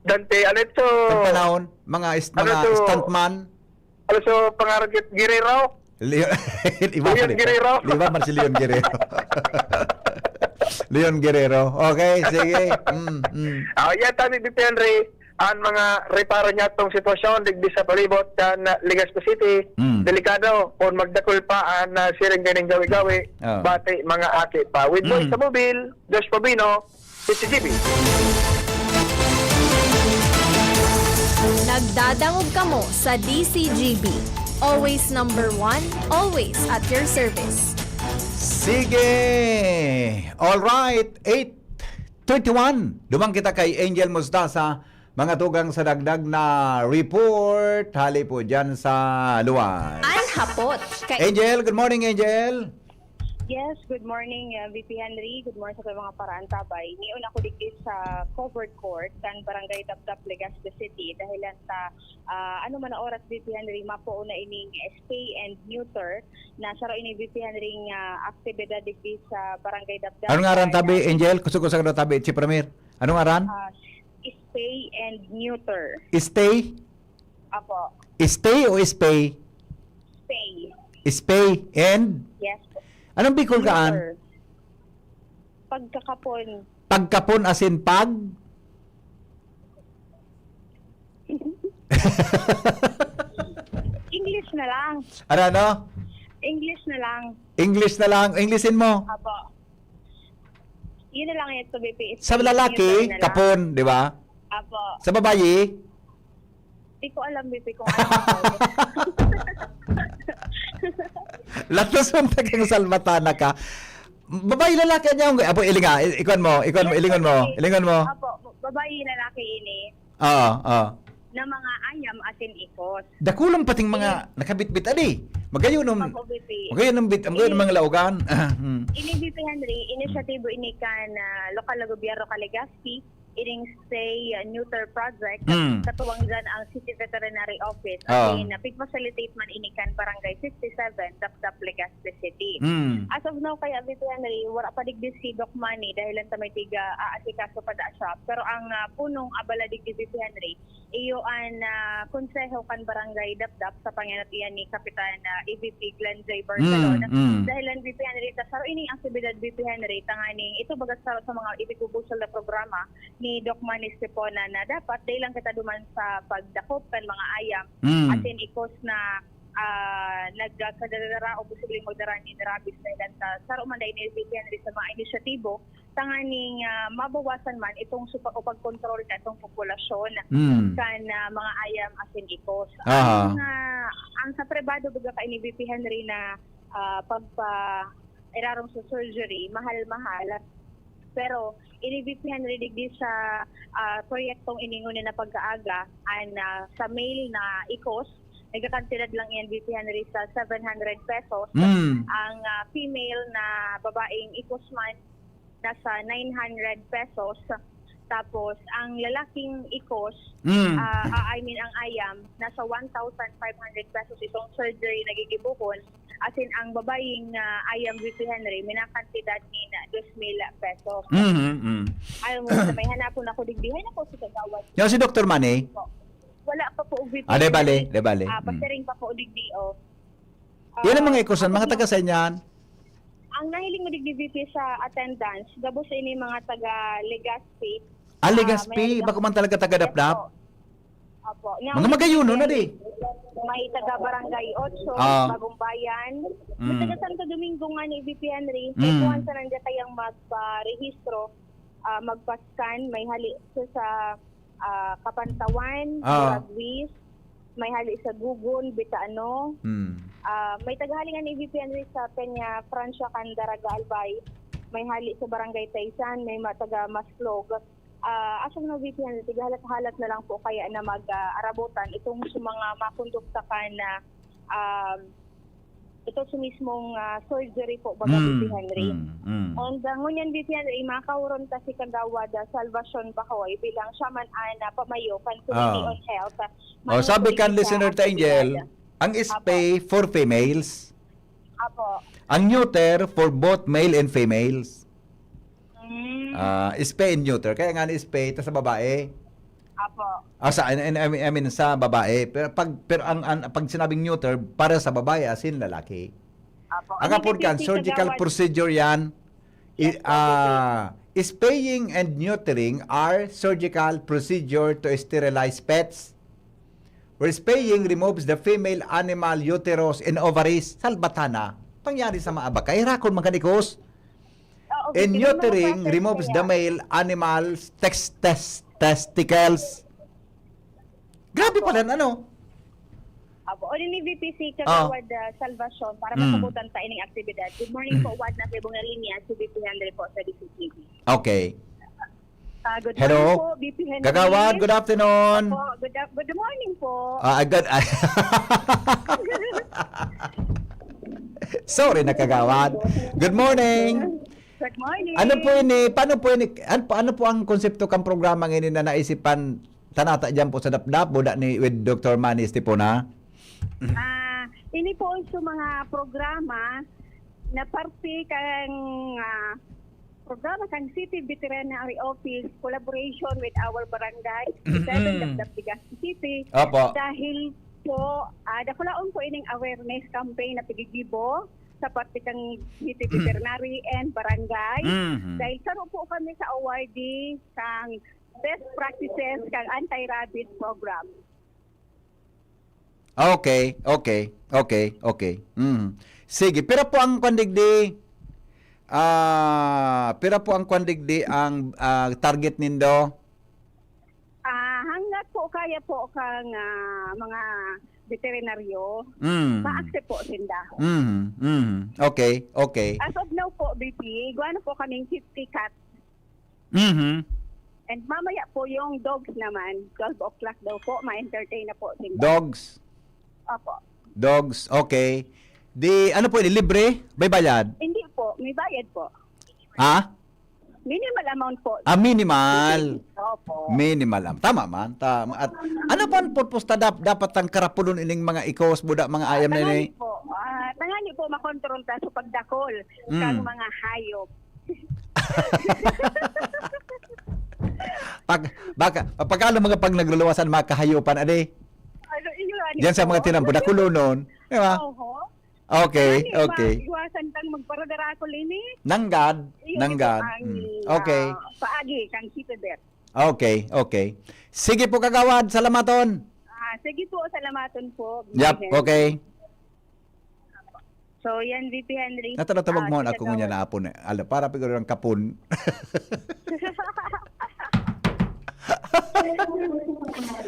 Dante, ano ito? Sa panahon, mga ist-, Ano mga to? stuntman. Ano so, pangarap kit Guerrero? Leo-, iba Leon pala ito. Guerrero. Iba man si Leon Guerrero. Leon Guerrero. Okay, sige. Mm, mm. Ah, yan, sabi ni Henry, ang mga reparo niya tong sitwasyon, digdi sa palibot, kan Legazpi City. Mm. Delikado, kung magdakul pa ang, ah, siring ganing gawi-gawi, Ah. bati, mga aki pa. With Boy Mm. Samubil, Josh Pabino, D C G B. Nagdadangog kamo sa D C G B. Always number one, always at your service. Sige! Alright, eight twenty-one. Duman kita kay Angel Mostaza, mga tugang sa dagdag na report, hali po dyan sa luwas. An hapot kay Angel, good morning, Angel. Yes, good morning, uh, V P Henry. Good morning sa mga paraantabay. Nion ako digdi sa covered court kan Barangay Dapdap, Legazpi City. Dahilan sa, ah, ano man na oras, V P Henry, mapuo na ining spay and neuter na saro ini, V P Henry, nga aktibidad digdi sa Barangay Dapdap. Ano nga aran tabi, Angel? Kusog-kusog na tabi, Chief Ramir. Ano nga aran? Ah, spay and neuter. Stay? Apo. Stay o spay? Spay. Spay and? Yes po. Anong Bicol kaan? Neuter. Pagkakapon. Pagkapon as in pag? English na lang. Ano, ano? English na lang. English na lang. Englishin mo. Apo. Yun na lang yung to, V P. Sa lalaki, Yun na lang. Kapon, di ba? Apo. Sa babayi? Di ko alam, V P, kung ano. Latos mong tagang salbatana ka. Babayi, lalaki, niya, apo, ilinga, i-, ikuan mo, ikuan mo, Yes, ilingon mo, V P. Ilingon mo. Apo, babayi, lalaki ini. Oo, oo. Na mga ayam asin ikos. Dakulang pating mga Ini nakabitbit, adi. Magayon ang, Opo, V P. Magayon ang bit, magayon ang Ini mga laugan. Ah, hmm. Ini, V P Henry, inisyatibo ini kan, ah, lokal na gobyerno kan Legazpi, ining spay, ah, neuter project, Mm. katuwang dyan ang City Veterinary Office. Ah. Asin, ah, pig-facilitate man ini kan Barangay fifty-seven, Dapdap, Legazpi City. Mm. As of now, kaya, V P Henry, wala pa digdi si Doc Manny dahil lang ta may tiga, ah, asikaso pa da siya. Pero ang, ah, punong abala digdi, V P Henry, iyo an, ah, konseho kan Barangay Dapdap sa pangenot iyan ni Kapitan, ah, E V P Glenn J Barcelona. Mm, mm. Dahil ang V P Henry, ta saro ining aktibidad, V P Henry, tanganing ito baga sa, sa mga ibigubusol na programa ni Doc Manny Estepona na dapat dahil lang kita duman sa pagdakop kan mga ayam, Mm. asin ikos na, ah, nagkadadara o posibleng magdara nin rabies dahil sa saro man dahil ni V P Henry sa mga inisyatibo tanganing, ah, mabawasan man itong supa-, o pagkontrol na itong populasyon Mm. kan, ah, mga ayam asin ikos. Aha. Ang, ah, ang sa pribado, baga ka ini, V P Henry, na, ah, pagpa-, irarong sa surgery, mahal-mahal. Pero ini, V P Henry, digdi sa, ah, proyektong ini ngunyan na pagkaaga, an, ah, sa male na ikos, nagkakantidad lang yan, V P Henry, sa seven hundred pesos. Mm. Ang, ah, female na babaeng ikos man, nasa nine hundred pesos. Tapos, ang lalaking ikos, Mm. ah, ah, I mean, ang ayam, nasa one thousand five hundred pesos itong surgery na gigibohon. Asin, ang babayeng, ah, ayam, V P Henry, minakantidad ni na dos mil pesos. Mhm, mm. Ayaw mo sa may hanapon ako digdi. Hay nako, si Kagawad. Yung si Doktor Manny? Po. Wala pa po, V P. Ah, di bale, di bale. Ah, Mm. pasiring pa po digdi, oh. Yan ang mga Ah, ikosan, mga tapos taga saan yan? Ang nahiling mo digdi, V P, sa attendance, gabos ini mga taga Legazpi. Ah, Ah, Legazpi, may bako man talaga taga Yes Dapdap? po. Opo. Mga Nga, magayon, no, na di? May taga Barangay Ocho, Ah. Bagong Bayan. May Mm. taga Santo Domingo nga ni V P Henry. Mm. Kaya kuwan sa nandiyan kayang magparehistro, ah, magpa-scan, may hali sa, sa, ah, Kapantawan, Ah. Buraguis, may hali sa Gugon, Bitaano. Hmm. Ah, may tagahali nga ni V P Henry sa Peña Francia kan Daraga, Albay. May hali sa Barangay Taysan, may mga taga Maslog. Ah, asang na V P Henry, tigahalat-halat na lang po kaya na mag-arabutan itong sa mga makondukta kan na um, ito sa mismong ah, surgery po, baga Mm, V P Henry. mm, mm. And uh, ngunyan, V P Henry, makahuron ta si Kagawad uh, Salvacion Bahoy bilang siya man ang uh, pamayo kan Committee Ah. on Health. Uh, O, mayo sabi po kan din sa listener ta, Angel, aktibidad. Ang spay for females, Apo. Ang neuter for both male and females. Mm. Ah, spay and neuter. Kaya nga ni spay, ta sa babae. Apo. Ah, sa, I, I, I mean, sa babae. Pero pag, pero ang, ang, pag sinabing neuter, para sa babae, as in lalaki. Apo. Ang apod kan, surgical procedure yan. I, Yes, po, ah, spaying and neutering are surgical procedure to sterilize pets. Where spaying removes the female animal uterus and ovaries. Salbatana. Pangyari sa mga abakay. Rakon, mga kanikos. Oo, And hindi neutering naman removes kaya. The male animal's tex- tes- testicles. Grabe pala, ano? Apo. O ni V P C Kagawad uh, Salvacion para Mm. masabutan ta ining aktibidad. Good morning po, Wad, na sa ibong na linya, si V P Henry po sa D C T V. Okay. Ah, good Hello? morning po, V P Henry. Kagawad, good afternoon. Po, good, af- good morning po. Ah, agad. Sorry na, Kagawad. Good morning. Good morning. Ano po ini? Paano po ini? Ano, ano po ang konsepto kang programa ngayon na naisipan tanata dyan po sa Dapdap, buda ni with Doctor Manny Estipona? Ah, ini po sa mga programa na parte kang ah, programa kang City Veterinary Office, collaboration with our barangay, Mm-mm. Seven Dapdap, Legazpi City. Opo. Dahil po, ah, dakulaon po ining awareness campaign na pigigibo sa parte kang City Veterinary and Barangay. Mhm. Dahil saro po kami sa awardee kang Best Practices kang Anti-Rabies Program. Okay, okay, okay, okay. Mhm. Sige, pero po ang kwan digdi, ah, pero po ang kwan digdi ang ah, target nindo? Ah, hanggat po kaya po kang ah, mga veterinaryo, Mm. ma-accept po sinda. Mhm. Mhm. Okay, okay. As of now po, V P, igwa na po kaming fifty cats. Mhm. And mamaya po yung dogs naman, twelve o'clock daw po, ma-entertain na po sinda. Dogs. Opo. Dogs, okay. Di ano po ini, libre? May bayad? Hindi po, may bayad po. Ha? Minimal amount po. Ah, minimal. Opo. Minimal am. Tama man. Tama. At ano pa ang purpose ta dap- dapat ang karapulon ining mga ikos, buda, mga ayam na Tangani ini? Po. Ah, tangani po makontrol ta sa pagdakol Mm. kang mga hayop. Pag baka pagkalo mga pag nagluluwasan, mga kahayopan, ade. Ano, yun, Diyan sa mga tinampo, dakulonon. Di ba? Oho. Okay, Ano, okay. Maiwasan kang magparadarakol ini. Nanggad, Yun nanggad. ito ang, Mm. Okay. ah, paagi kang City Vet. Okay, okay. Sige po, Kagawad, salamaton. Ah, sige po, salamaton po. Yep, Henry. Okay. So, yan, V P Henry. Natatawag Ah, mo si ako ngunyan Kagawad. na apo na. Ala, para piguro ng kapon.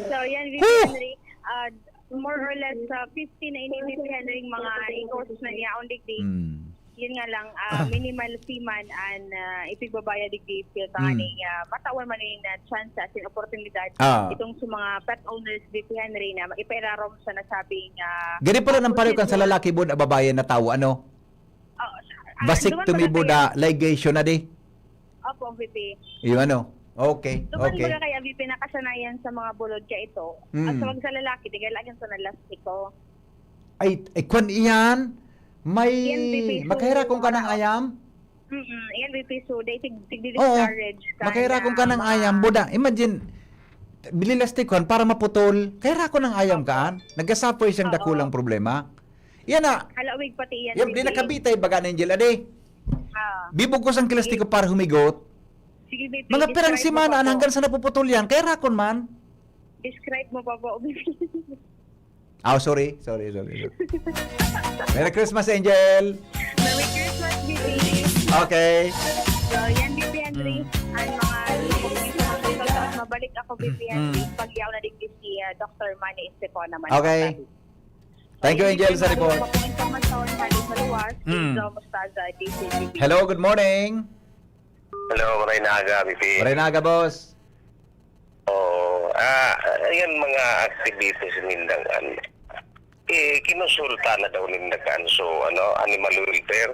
So, yan, V P Whew! Henry. Ah, more or less uh, fifty na ini, V P Henry, mga ikos na niya on the day. Hmm. Yun nga lang, ah, minimal fee man ang ah, ipigbabayad digdi sa Hmm. kaning ah, matawan man yung ah, chance at yung oportunidad Ah. itong sa mga pet owners, V P Henry, na ipairarom sa nasabing ah, Gani pala ng pareho kan sa procedure. Lalaki, buda, babae na tao, ano? Oh, ah, Vasectomy, duman pala buda, ligation na di. Opo, V P. Yung ano? Okay, Duman okay. Baga kaya V P nakasanayan sa mga bulod ka ito. Mm. At sa pag sa lalaki, di kailangan sa lastiko. Ay, ay, kwan iyan. May, Yan, V P. So, makahirakong ka ng ayam? Mm-mm. Yan, V P. So, they tig, tig Oo. discourage ka Makahirakong na ka ng mga- ayam, buda. Imagine, bililastiko, para maputol. Kahirakon ng ayam kaan. Nagkasuffer siyang Oo. dakulang problema. Yan na. Halawig pati yan, Yan, V P. di nakabitay baga ni Angel, ade. Ah. Bibugkos ang kilastiko para humigot. Sige, V P. Mga pirang Describe mo semana, pa po. Hanggang sa napuputol yan, kahirakon man. Describe mo pa po, V P. Oh, sorry. Sorry, sorry, sorry. Merry Christmas, Angel! Merry Christmas, V P. Okay. So, yan, V P Henry. Mm. Ang mga Balik ako, Vivian, Mm. Pagyaw na digdi si, ah, Doctor Manny Estefona man. Okay. Thank you, Angel, sa report. Sa mga pong impormasyon, Manny Maluwas, Mm. Angel Mostaza, D C T V. Hello, good morning. Hello, maray na aga, Vivian. Maray na aga, boss. Oo. Ah, ayan, mga activities nindang, ano, eh, kinonsulta na daw ninda kan, so, ano, animal welfare.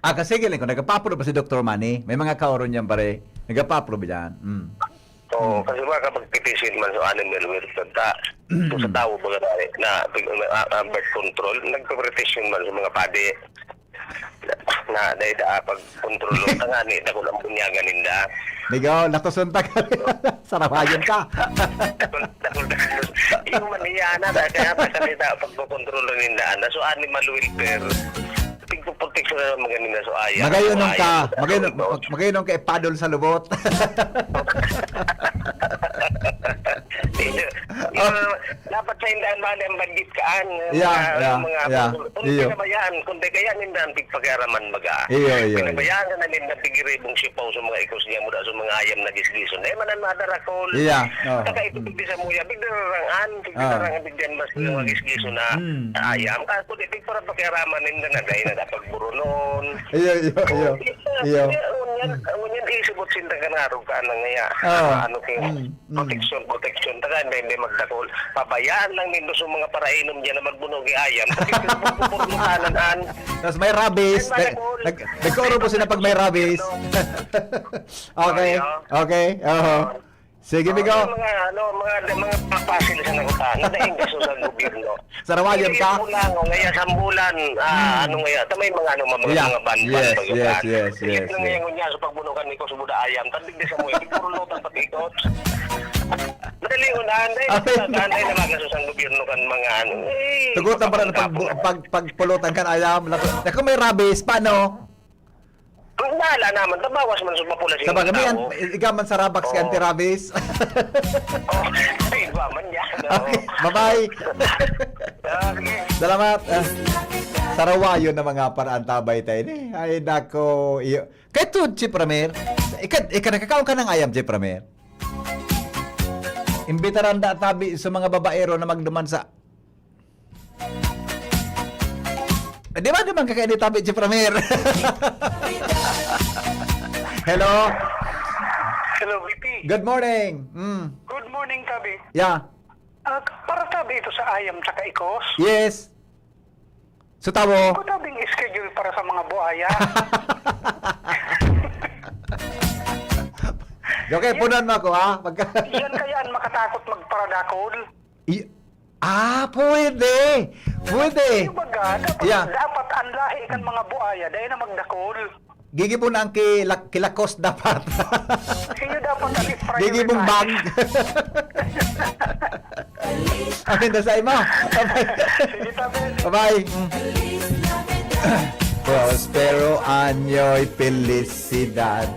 Ah, kasi giling ko, nagpapaprove ba si Doktor Manny? May mga kaoron niyan, pare. Nagpapaprove yan. Mm. Oo, Mm. kasi baka pag-petition man sa animal welfare, ta, kung sa Mm. tao ba na, na, na, ah, ah, birth control, nagpe-petition man sa mga padi. Na, dahil da, pag kontrolo ta nga ni, dakul ang bunyagan ninda. Ligaw, latoson ta ka. Sarawayon ka. Dakul, dakul, dakul. Yung maniya na, dahil kaya pa salita, pagkokontrolo ninda, na, so, animal welfare. Tigpo-proteksyon na lang mga ninda, so, ayaw. Magayon Ayaw. ka, magayon, Ayaw. mag-, magayon ka ipadol sa lubot. Yung, yung, dapat sa indahan, bali ang budget kaan, Yeah, mga, yeah, mga, yeah. Kung Iyo. pinabayaan, kung di kaya, nindahan, pigpakiaraman baga. Iyo, iyo, iyo. Pinabayaan ka na ninda, pigiribong sipaw sa mga ikos niya, mula sa mga ayam na gisgison. Eh, manan madarakol. Iya, oo. Saka ito, Mm. pigdi sa muya, pigdararangan, pigdararangan, Ah. pigdiyan mas Mm. mga gisgison na Mm. ayam. Kaso, di, pigparapakiaraman ninda na, dahil na dapat burunon. Iyo, iyo, iyo. Oh, Iyo. Iyo, ngunyan, Mm. ngunyan, isibot sinda ka narog ka, ano nga ya? Ah. Ano, ano, kaya? Mm. Mm. Proteksyon, proteksyon. Taka, hindi, hindi magdakol. Pabayaan lang nindo sa mga parainom diyan na magbunog yung ayam. Kasi pinupupurlutanan, an. Tas may rabies. Ay, Nag-, malakol. nag-, nagkaurubos sila pag may rabies. Okay. Ay, ah. Okay. Oho. Ah. Sige, Ah, Bigo. Yung mga, ano, mga, mga papasil sa nangutana, na inggaso sa gobyerno. Sarawayan Hindi ka? Yung mula, no, ngaya sambulan, ah, Hmm. ano ngaya, ta may mga, ano, mga, Yeah. mga ban-ban Yes, pa yung yes, ban. yes, Sige yes, na yes. ngayon niya, sa pagbunukan ni Kos Buda Ayam, tandig di sa mo, siguro lutang patikot. Madali unahan, dahil Ay. sa unahan, dahil namagastos ang gobyerno kan mga, ano, eh, Tugot na pala kapag-, pag, pag, pagpulutan kan ayam. Naku, may rabies, paano? Ang bahala naman, tabawas man sa populasyon Sa bagay, ng may tao. an-, ikaw man sa Rabax ka Oo. anti-rabies. Oh, ay, iba man yan, no? Okay, bye-bye. Okay. Salamat. Ah, sarawayon na mga paraan tabay tayo ni. Ay, nako. Iyo. Kaya to, Chief Ramir, ika, ika nakakaon ka ng ayam, Chief Ramir? Imbitaran da tabi sa mga babaero na magduman sa Eh, di ba, di man kakain ni Tabi, Chief Ramir? Hello? Hello, V P. Good morning. Mm. Good morning, Tabi. Yeah. Ah, para Tabi ito sa ayam tsaka ikos? Yes. So, tawo? Ito, Tabi, ang schedule para sa mga buaya. Okay, Yan. punan mo ako, ha? Pagka- Yan kaya ang makatakot magparadakol. I-, ah, pwede. Pwede. Yung baga, dapat, Yeah. dapat ang lahi kan mga buaya, dahil na magdakol. Gigibon ang kila-, kilakos dapat. Iyo dapat ang Efraim Gigibon Efraim. bag. Amin na sa imo. Sige, Tabi. Bye-bye. Mm. Prospero Anyo'y Felicidad.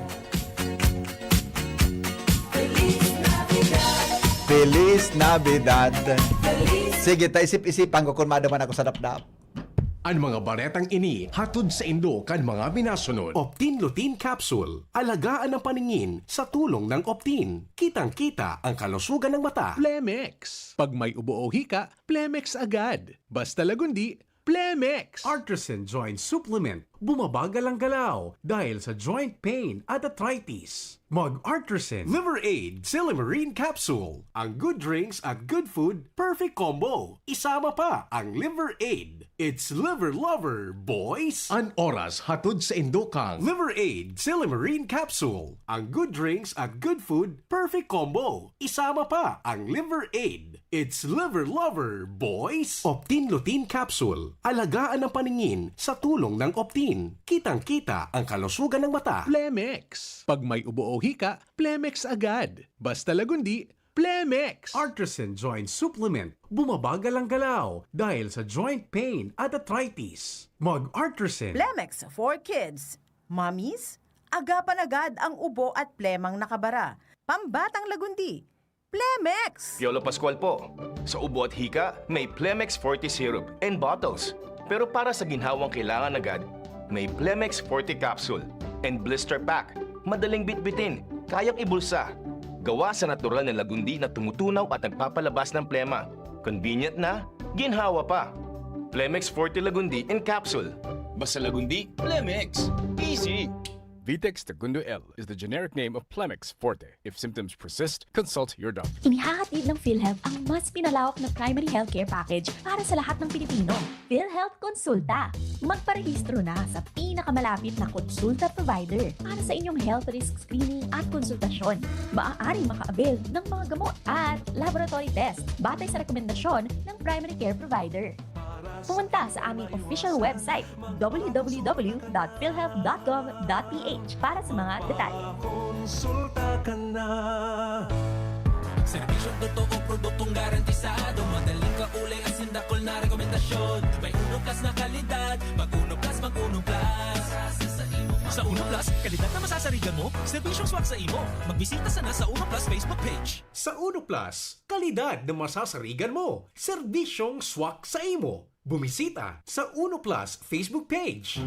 Feliz Navidad. Sige, ta isip-isipan ko kung maduman ako sa dapdap. An mga baretang ini hatod saindo kan mga minasunod. Optin Lutein Capsule. Alagaan ang paningin sa tulong ng Optin. Kitang-kita ang kalusugan ng mata. Plemex. Pag may ubo o hika, Plemex agad. Basta Lagundi, Plemex. Artisan Joint Supplement. Bumabagal ang galaw dahil sa joint pain at arthritis. Mag Artisan Liver Aid Silymarin Capsule. Ang good drinks at good food, perfect combo. Isama pa ang Liver Aid. It's Liver Lover, boys! An oras hatod saindo kang Liver Aid Silymarin Capsule. Ang good drinks at good food, perfect combo. Isama pa ang Liver Aid. It's Liver Lover, boys! Optin Lutein Capsule. Alagaan ang paningin sa tulong ng Optin. Kitang-kita ang kalusugan ng mata. Plemex. Pag may ubo o hika, Plemex agad. Basta Lagundi, Plemex. Artisan Joint Supplement. Bumabagal ang galaw dahil sa joint pain at arthritis. Mag Artisan. Plemex for kids, mommies, agapan agad ang ubo at plemang nakabara. Pambatang Lagundi, Plemex! Piolo Pascual po. Sa ubo at hika, may Plemex Forte Syrup and bottles. Pero para sa ginhawang kailangan agad, may Plemex Forte Capsule and Blister Pack. Madaling bitbitin, kayang ibulsa. Gawa sa natural na lagundi na tumutunaw at nagpapalabas ng plema. Convenient na, ginhawa pa. Plemex Forte Lagundi in capsule. Basta Lagundi, Plemex. Easy! Vitex Tagundo L is the generic name of Plemex Forte. If symptoms persist, consult your doctor. Inihahatid ng PhilHealth ang mas pinalawak na primary healthcare package para sa lahat ng Pilipino. PhilHealth Konsulta. Magparehistro na sa pinakamalapit na konsulta provider para sa inyong health risk screening at konsultasyon. Maaaring maka-avail ng mga gamot at laboratory test batay sa rekomendasyon ng primary care provider. Pumunta sa aming official website, w w w dot philhealth dot gov dot p h para sa mga detalye. Konsulta ka na. Serbisyong totoo, produktong garantisado. Madaling kaulay, asin dakul na rekomendasyon. May Uno Plus na kalidad. Mag Uno Plus, mag Uno Plus. Sa Uno Plus, kalidad na masasarigan mo, serbisyong swak sa imo. Magbisita sana sa Uno Plus Facebook page. Sa Uno Plus, kalidad na masasarigan mo, serbisyong swak sa imo. Bumisita sa Uno Plus Facebook page.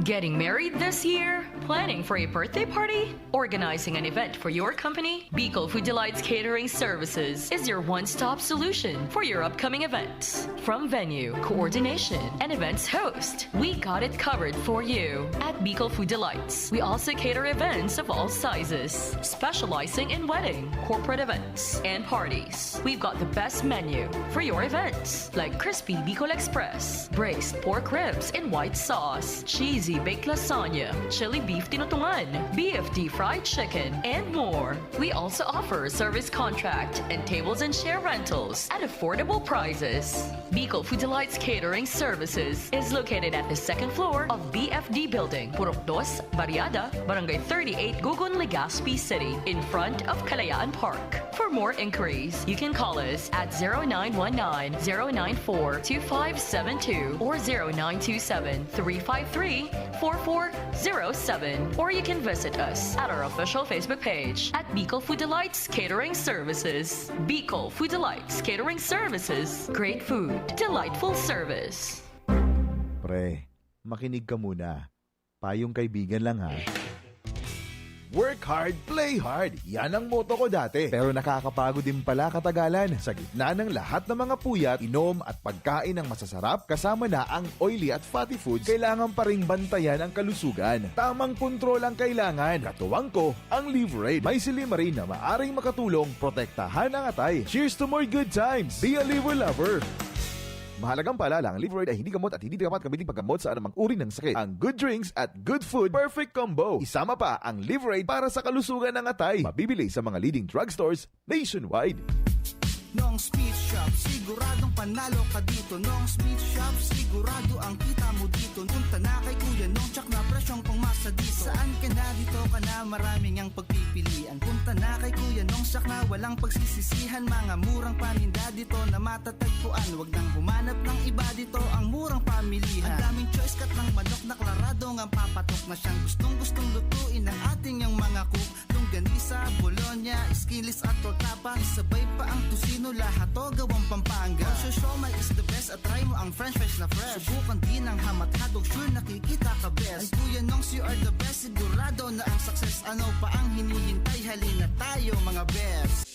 Getting married this year? Planning for a birthday party? Organizing an event for your company? Bicol Food Delights Catering Services is your one-stop solution for your upcoming events. From venue, coordination, and events host, we got it covered for you. At Bicol Food Delights, we also cater events of all sizes, specializing in wedding, corporate events, and parties. We've got the best menu for your events, like crispy Bicol Express, braised pork ribs in white sauce, cheesy baked lasagna, chili beef tinutungan, B F D fried chicken, and more. We also offer service contract and tables and chair rentals at affordable prices. Bicol Food Delights Catering Services is located at the second floor of B F D Building, Purok Dos, Barriada, Barangay thirty-eight, Gugun, Legazpi City, in front of Kalayaan Park. For more inquiries, you can call us at zero nine one nine, zero nine four, two five seven two or zero nine two seven, three five three, four four zero seven, or you can visit us at our official Facebook page at Bicol Food Delights Catering Services. Bicol Food Delights Catering Services. Great food, delightful service. Pre, makinig ka muna. Payong kaibigan lang ha. Work hard, play hard. Yan ang motto ko dati. Pero nakakapagod din pala katagalan. Sa gitna ng lahat ng mga puyat, inom at pagkain ng masasarap, kasama na ang oily at fatty foods, kailangan pa ring bantayan ang kalusugan. Tamang kontrol ang kailangan. Katuwang ko, ang Liverade. May silymarin na maaring makatulong protektahan ang atay. Cheers to more good times! Be a Liver Lover! Mahalagang paalala, ang Liverade ay hindi gamot at hindi dapat gamitin paggamot sa anumang uri ng sakit. Ang good drinks at good food, perfect combo. Isama pa ang Liverade para sa kalusugan ng atay. Mabibili sa mga leading drugstores nationwide. Nong's Meat Shop, siguradong panalo ka dito. Nong's Meat Shop, sigurado ang kita mo dito. Punta na kay Kuya Nong, tsak na presyong pangmasa dito. Saan ka na, dito ka na, maraming ang pagpipilian. Punta na kay Kuya Nong, tsak na walang pagsisisihan. Mga murang paninda dito na matatagpuan. Wag nang humanap ng iba dito, ang murang pamilihan. Ang daming choice, cut ng manok na klaradong ang papatok na siyang gustong-gustong lutuin ng ating yang mga cook. Longganisa, bologna, skinless at tortapa. Isabay pa ang tocino, lahat to gawang Pampanga. Ang siomai is the best at try mo ang french fries na fresh. Subukan din ang ham at hotdog, sure nakikita ka best. Ay Kuya Nongs, you are the best, sigurado na ang success. Ano pa ang hinihintay? Halina tayo mga best.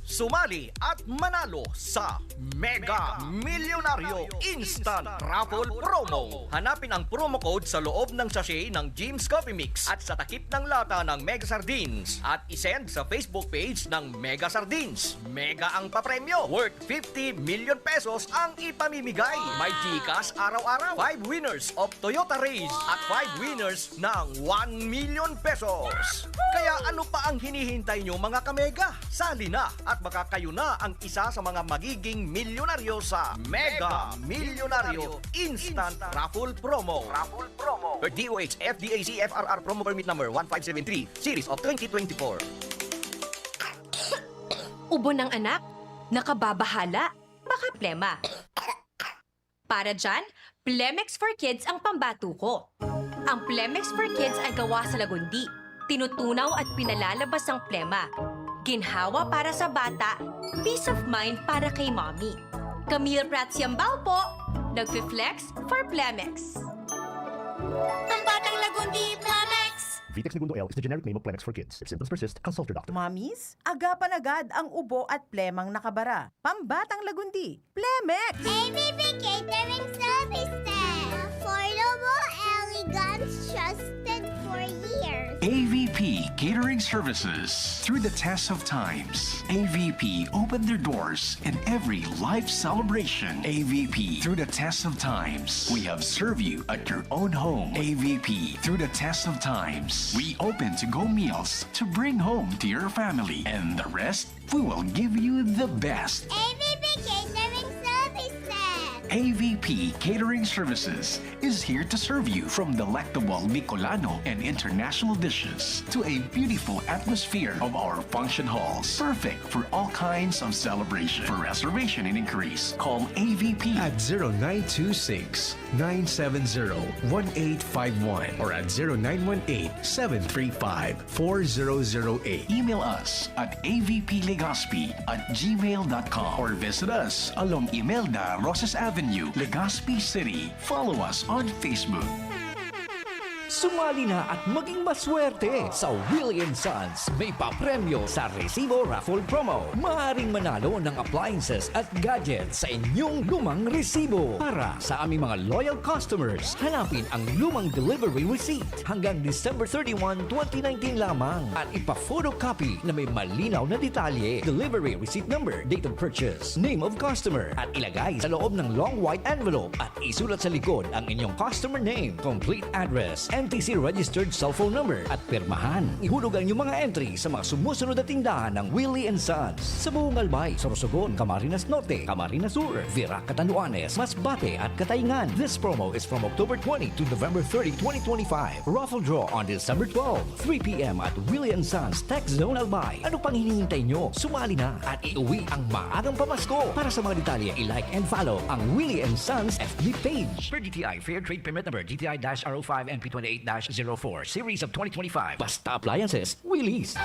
Sumali at manalo sa Mega Milyonaryo Instant Raffle Promo. Hanapin ang promo code sa loob ng sachet ng Jim's Coffee Mix at sa takip ng lata ng Mega Sardines at isend sa Facebook page ng Mega Sardines. Mega ang papremyo, worth fifty million pesos ang ipamimigay. May GCash araw-araw, five winners of Toyota Raize at five winners ng one million pesos. Kaya ano pa ang hinihintay nyo, mga kamega? Sali na at baka kayo na ang isa sa mga magiging milyonaryo sa Mega Milyonaryo Instant Raffle Promo. Raffle Promo. Per D O H F D A C F R R Promo Permit Number one five seven three, Series of twenty twenty-four. Ubo ng anak, nakababahala, baka plema. Para dyan, Plemex for Kids ang pambato ko. Ang Plemex for Kids ay gawa sa lagundi, tinutunaw at pinalalabas ang plema. Ginhawa para sa bata, peace of mind para kay mommy. Camille Prats Yambao po, nagfi-flex for Plemex. Pambatang lagundi, Plemex! Vitex Negundo L is the generic name of Plemex for kids. If symptoms persist, consult your doctor. Mamis, agapan agad ang ubo at plemang nakabara. Pambatang lagundi, Plemex! A V P Catering Services. Affordable, elegant, trusted for years. A V P Catering Services. Through the test of times, A V P opened their doors in every life celebration. A V P, through the test of times, we have served you at your own home. A V P, through the test of times, we open to-go meals to bring home to your family. And the rest, we will give you the best. A V P Catering Services. A V P Catering Services is here to serve you, from delectable Bicolano and international dishes to a beautiful atmosphere of our function halls, perfect for all kinds of celebration. For reservation and inquiries, call A V P at zero nine two six, nine seven zero, one eight five one or at zero nine one eight, seven three five, four zero zero eight. Email us at A V P Legazpi at gmail dot com or visit us along Imelda Rosas Avenue, Legazpi City. Follow us on Facebook. Sumali na at maging maswerte sa Willie and Sons May Papremyo sa Resibo Raffle Promo. Maaaring manalo ng appliances at gadgets sa inyong lumang resibo. Para sa aming mga loyal customers, hanapin ang lumang delivery receipt hanggang December thirty-one, twenty nineteen lamang at ipa-photocopy na may malinaw na detalye, delivery receipt number, date of purchase, name of customer, at ilagay sa loob ng long white envelope at isulat sa likod ang inyong customer name, complete address, N T C registered cellphone number at pirmahan. Ihulog ang inyong mga entry sa mga sumusunod na tindahan ng Willie and Sons sa buong Albay, Sorsogon, Camarines Norte, Camarines Sur, Virac, Catanduanes, Masbate at Cataingan. This promo is from October twenty to November thirty, twenty twenty-five. Raffle draw on December twelve, three p.m. at Willie and Sons Tech Zone Albay. Ano pang hinihintay nyo? Sumali na at iuwi ang maagang pamasko. Para sa mga detalye, i-like and follow ang Willie and Sons F B page. Per D T I Fair Trade Permit Number D T I dash R O five N P twenty-eight dash zero four Series of twenty twenty-five. Basta Appliances, Willie's.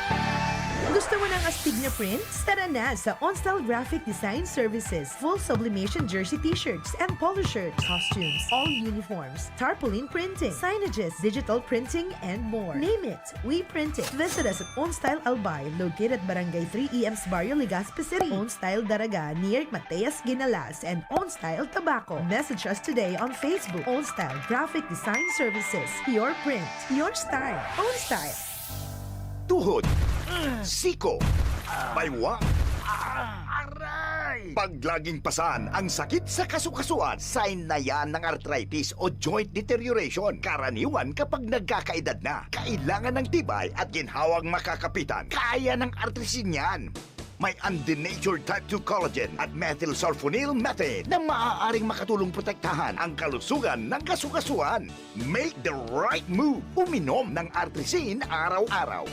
Gusto mo ng astig na prints? Tara na sa OnStyle Graphic Design Services. Full sublimation jersey t-shirts and polo shirts, costumes, all uniforms, tarpaulin printing, signages, digital printing, and more. Name it, we print it. Visit us at OnStyle Albay, located at Barangay three E M's Barrio, Legazpi City. OnStyle Daraga, near Mateas Ginalas, and OnStyle Tabaco. Message us today on Facebook. OnStyle Graphic Design Services. Your print, your style. OnStyle. Tuhod, siko, baywang, aray! Pag laging pasan ang sakit sa kasukasuan, sign na yan ng arthritis o joint deterioration. Karaniwan kapag nagkakaedad na, kailangan ng tibay at ginhawang makakapitan. Kaya ng Artrisin yan. May undenatured type two collagen at methylsulfonyl methane na maaaring makatulong protektahan ang kalusugan ng kasukasuan. Make the right move. Uminom ng Artrisin araw-araw.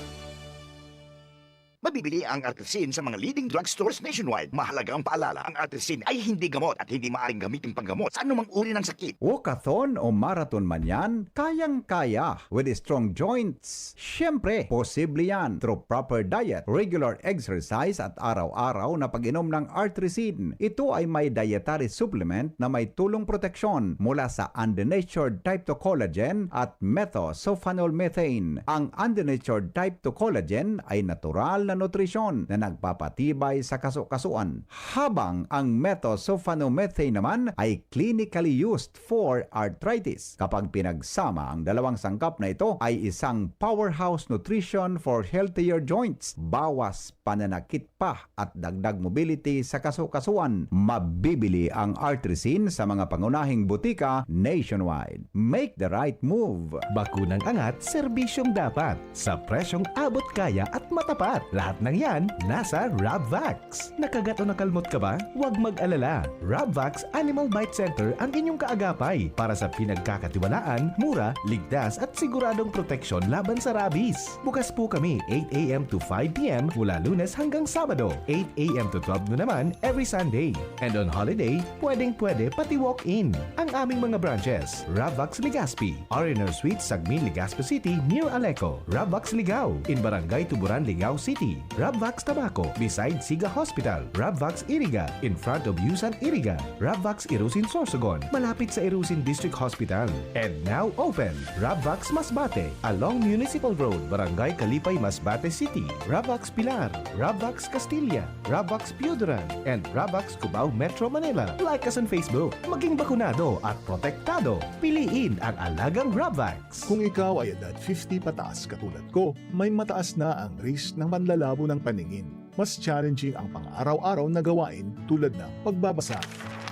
Mabibili ang Artrisin sa mga leading drugstores nationwide. Mahalagang paalala, ang Artrisin ay hindi gamot at hindi maaaring gamitin panggamot sa anumang uri ng sakit. Walkathon o marathon man yan, kayang-kaya with strong joints. Siyempre, posible yan through proper diet, regular exercise at araw-araw na pag-inom ng Artrisin. Ito ay may dietary supplement na may tulong proteksyon mula sa undenatured type two collagen at methylsulfonyl methane. Ang undenatured type two collagen ay natural na nutrisyon na nagpapatibay sa kasukasuan, habang ang methylsulfonyl methane naman ay clinically used for arthritis. Kapag pinagsama, ang dalawang sangkap na ito ay isang powerhouse nutrition for healthier joints. Bawas pananakit pa at dagdag mobility sa kasukasuan. Mabibili ang Artrisin sa mga pangunahing butika nationwide. Make the right move! Bakunang angat, serbisyong dapat. Sa presyong abot kaya at matapat. Lahat ng yan, nasa Rabvax. Nakagat o nakalmot ka ba? Huwag mag-alala. Rabvax Animal Bite Center ang inyong kaagapay para sa pinagkakatiwalaan, mura, ligtas at siguradong proteksyon laban sa rabies. Bukas po kami eight a.m. to five p.m. mula Lunes hanggang Sabado, eight a.m. to twelve noon naman every Sunday. And on holiday, pwedeng-pwede pati walk-in. Ang aming mga branches, Rabvax Legazpi, R and R Suite, Sagmin, Legazpi City, near Aleco, Rabvax Ligao, in Barangay Tuburan, Ligao City, Rabvax Tabaco, beside Siga Hospital. Rabvax Iriga, in front of Yusan Iriga. Rabvax Irusin Sorsogon, malapit sa Irusin District Hospital. And now open, Rabvax Masbate, along Municipal Road, Barangay Kalipay, Masbate City. Rabvax Pilar, Rabvax Castilla, Rabvax Pioduran, and Rabvax Cubao, Metro Manila. Like us on Facebook. Maging bakunado at protektado. Piliin ang alagang Rabvax. Kung ikaw ay edad fifty pataas katulad ko, may mataas na ang risk ng panlalabo ng paningin. Mas challenging ang pang-araw-araw na gawain tulad ng pagbabasa,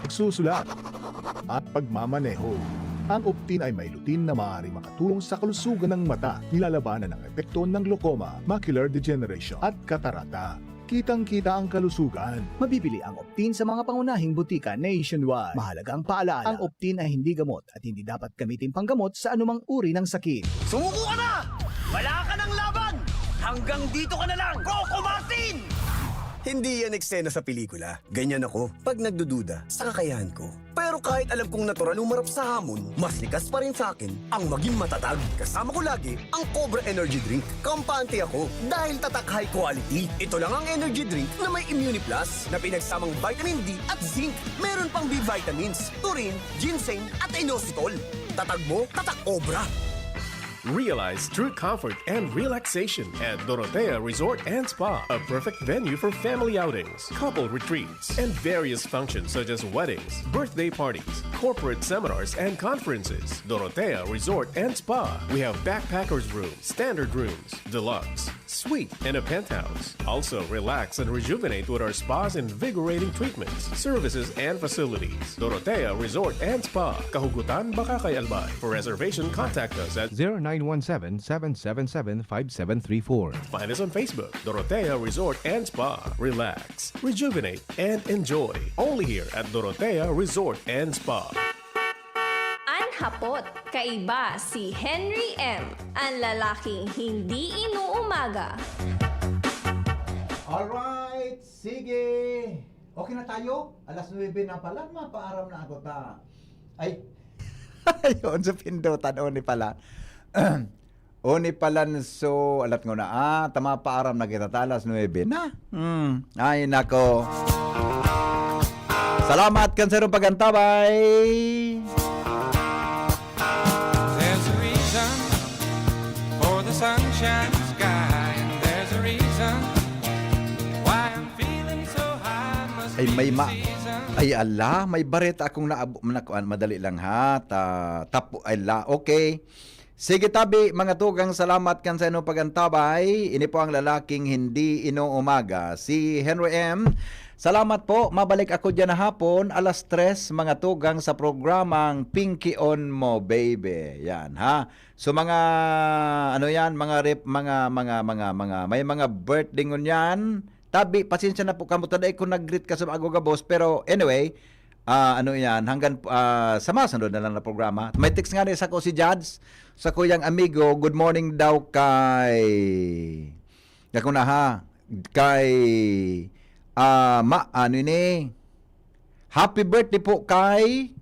pagsusulat, at pagmamaneho. Ang Optin ay may lutein na maaaring makatulong sa kalusugan ng mata, nilalabanan ang epekto ng glaucoma, macular degeneration, at katarata. Kitang-kita ang kalusugan. Mabibili ang Optin sa mga pangunahing butika nationwide. Mahalagang paalaala, ang Optin ay hindi gamot at hindi dapat gamitin panggamot sa anumang uri ng sakit. Sumuko ka na! Wala ka ng laban! Hanggang dito ka na lang, Coco Martin! Hindi yan eksena sa pelikula. Ganyan ako pag nagdududa sa kakayahan ko. Pero kahit alam kong natural humarap sa hamon, mas likas pa rin sa akin ang maging matatag. Kasama ko lagi ang Cobra Energy Drink. Kampante ako dahil tatak high quality. Ito lang ang energy drink na may Immuniplus na pinagsamang vitamin D at zinc. Meron pang B vitamins, taurine, ginseng at inositol. Tatag mo, tatak Cobra. Realize true comfort and relaxation at Dorotea Resort and Spa, a perfect venue for family outings, couple retreats, and various functions such as weddings, birthday parties, corporate seminars, and conferences. Dorotea Resort and Spa. We have backpackers room, standard rooms, deluxe, suite, and a penthouse. Also, relax and rejuvenate with our spa's invigorating treatments, services, and facilities. Dorotea Resort and Spa, Kahugutan, Bacacay, Albay. For reservation, contact us at zero nine one seven, seven seven seven, five seven three four. Find us on Facebook, Dorotea Resort and Spa. Relax, rejuvenate, and enjoy. Only here at Dorotea Resort and Spa. An hapot, kaiba si Henry M, an lalaking hindi inuumaga. Alright, sige. Okay na tayo? Alas nuebe na pala, mapaaram na ako ta. Ay. Ayun, sa pindutan, o ni pala. O ni palan, so, alat ngona, ah, ta mapaaram na kita ta alas nuebe na. Hmm. Ay, nako. Salamat kan sarong pag-antabay. There's a reason for the sunshine sky, and there's a reason why I'm feeling so high. Must Ay, be may the ma-, season. Ay, ala, may bareta akong naab-, nakuan, madali lang ha. Ta-, tapo, ay, la, okay. Sige tabi, mga tugang, salamat kan sa inong pag-antabay. Ini po ang lalaking hindi inuumaga, si Henry M. Salamat po. Mabalik ako diyan na hapon, alas tres, mga tugang, sa programang Pinky on Mo, Baby. Yan, ha? So, mga, ano yan, mga rep-, mga, mga, mga, mga, may mga birthday ngunyan. Tabi, pasensya na po kamo, ta dai ko nag-greet ka sa mga gabos, pero anyway, ah, ano yan, hanggang, ah, sa masunod na lang na programa. May text nga ni sa ko si Jads, sa kuyang amigo, good morning daw kay, ako na ha, kay, ah, ma, ano ini? Happy birthday po kay,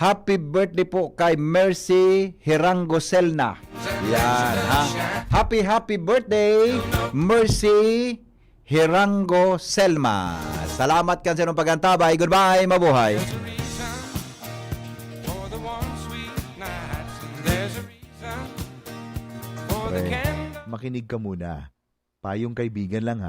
happy birthday po kay Mercy Hirango Selna. Yan, ha? Happy, happy birthday, Mercy Hirango Selma. Salamat kan sa inong pag-antabay. Goodbye, mabuhay. There's a reason for the warm, sweet nights, and there's a reason for the Pre, candle. Makinig ka muna. Payong kaibigan lang, ha.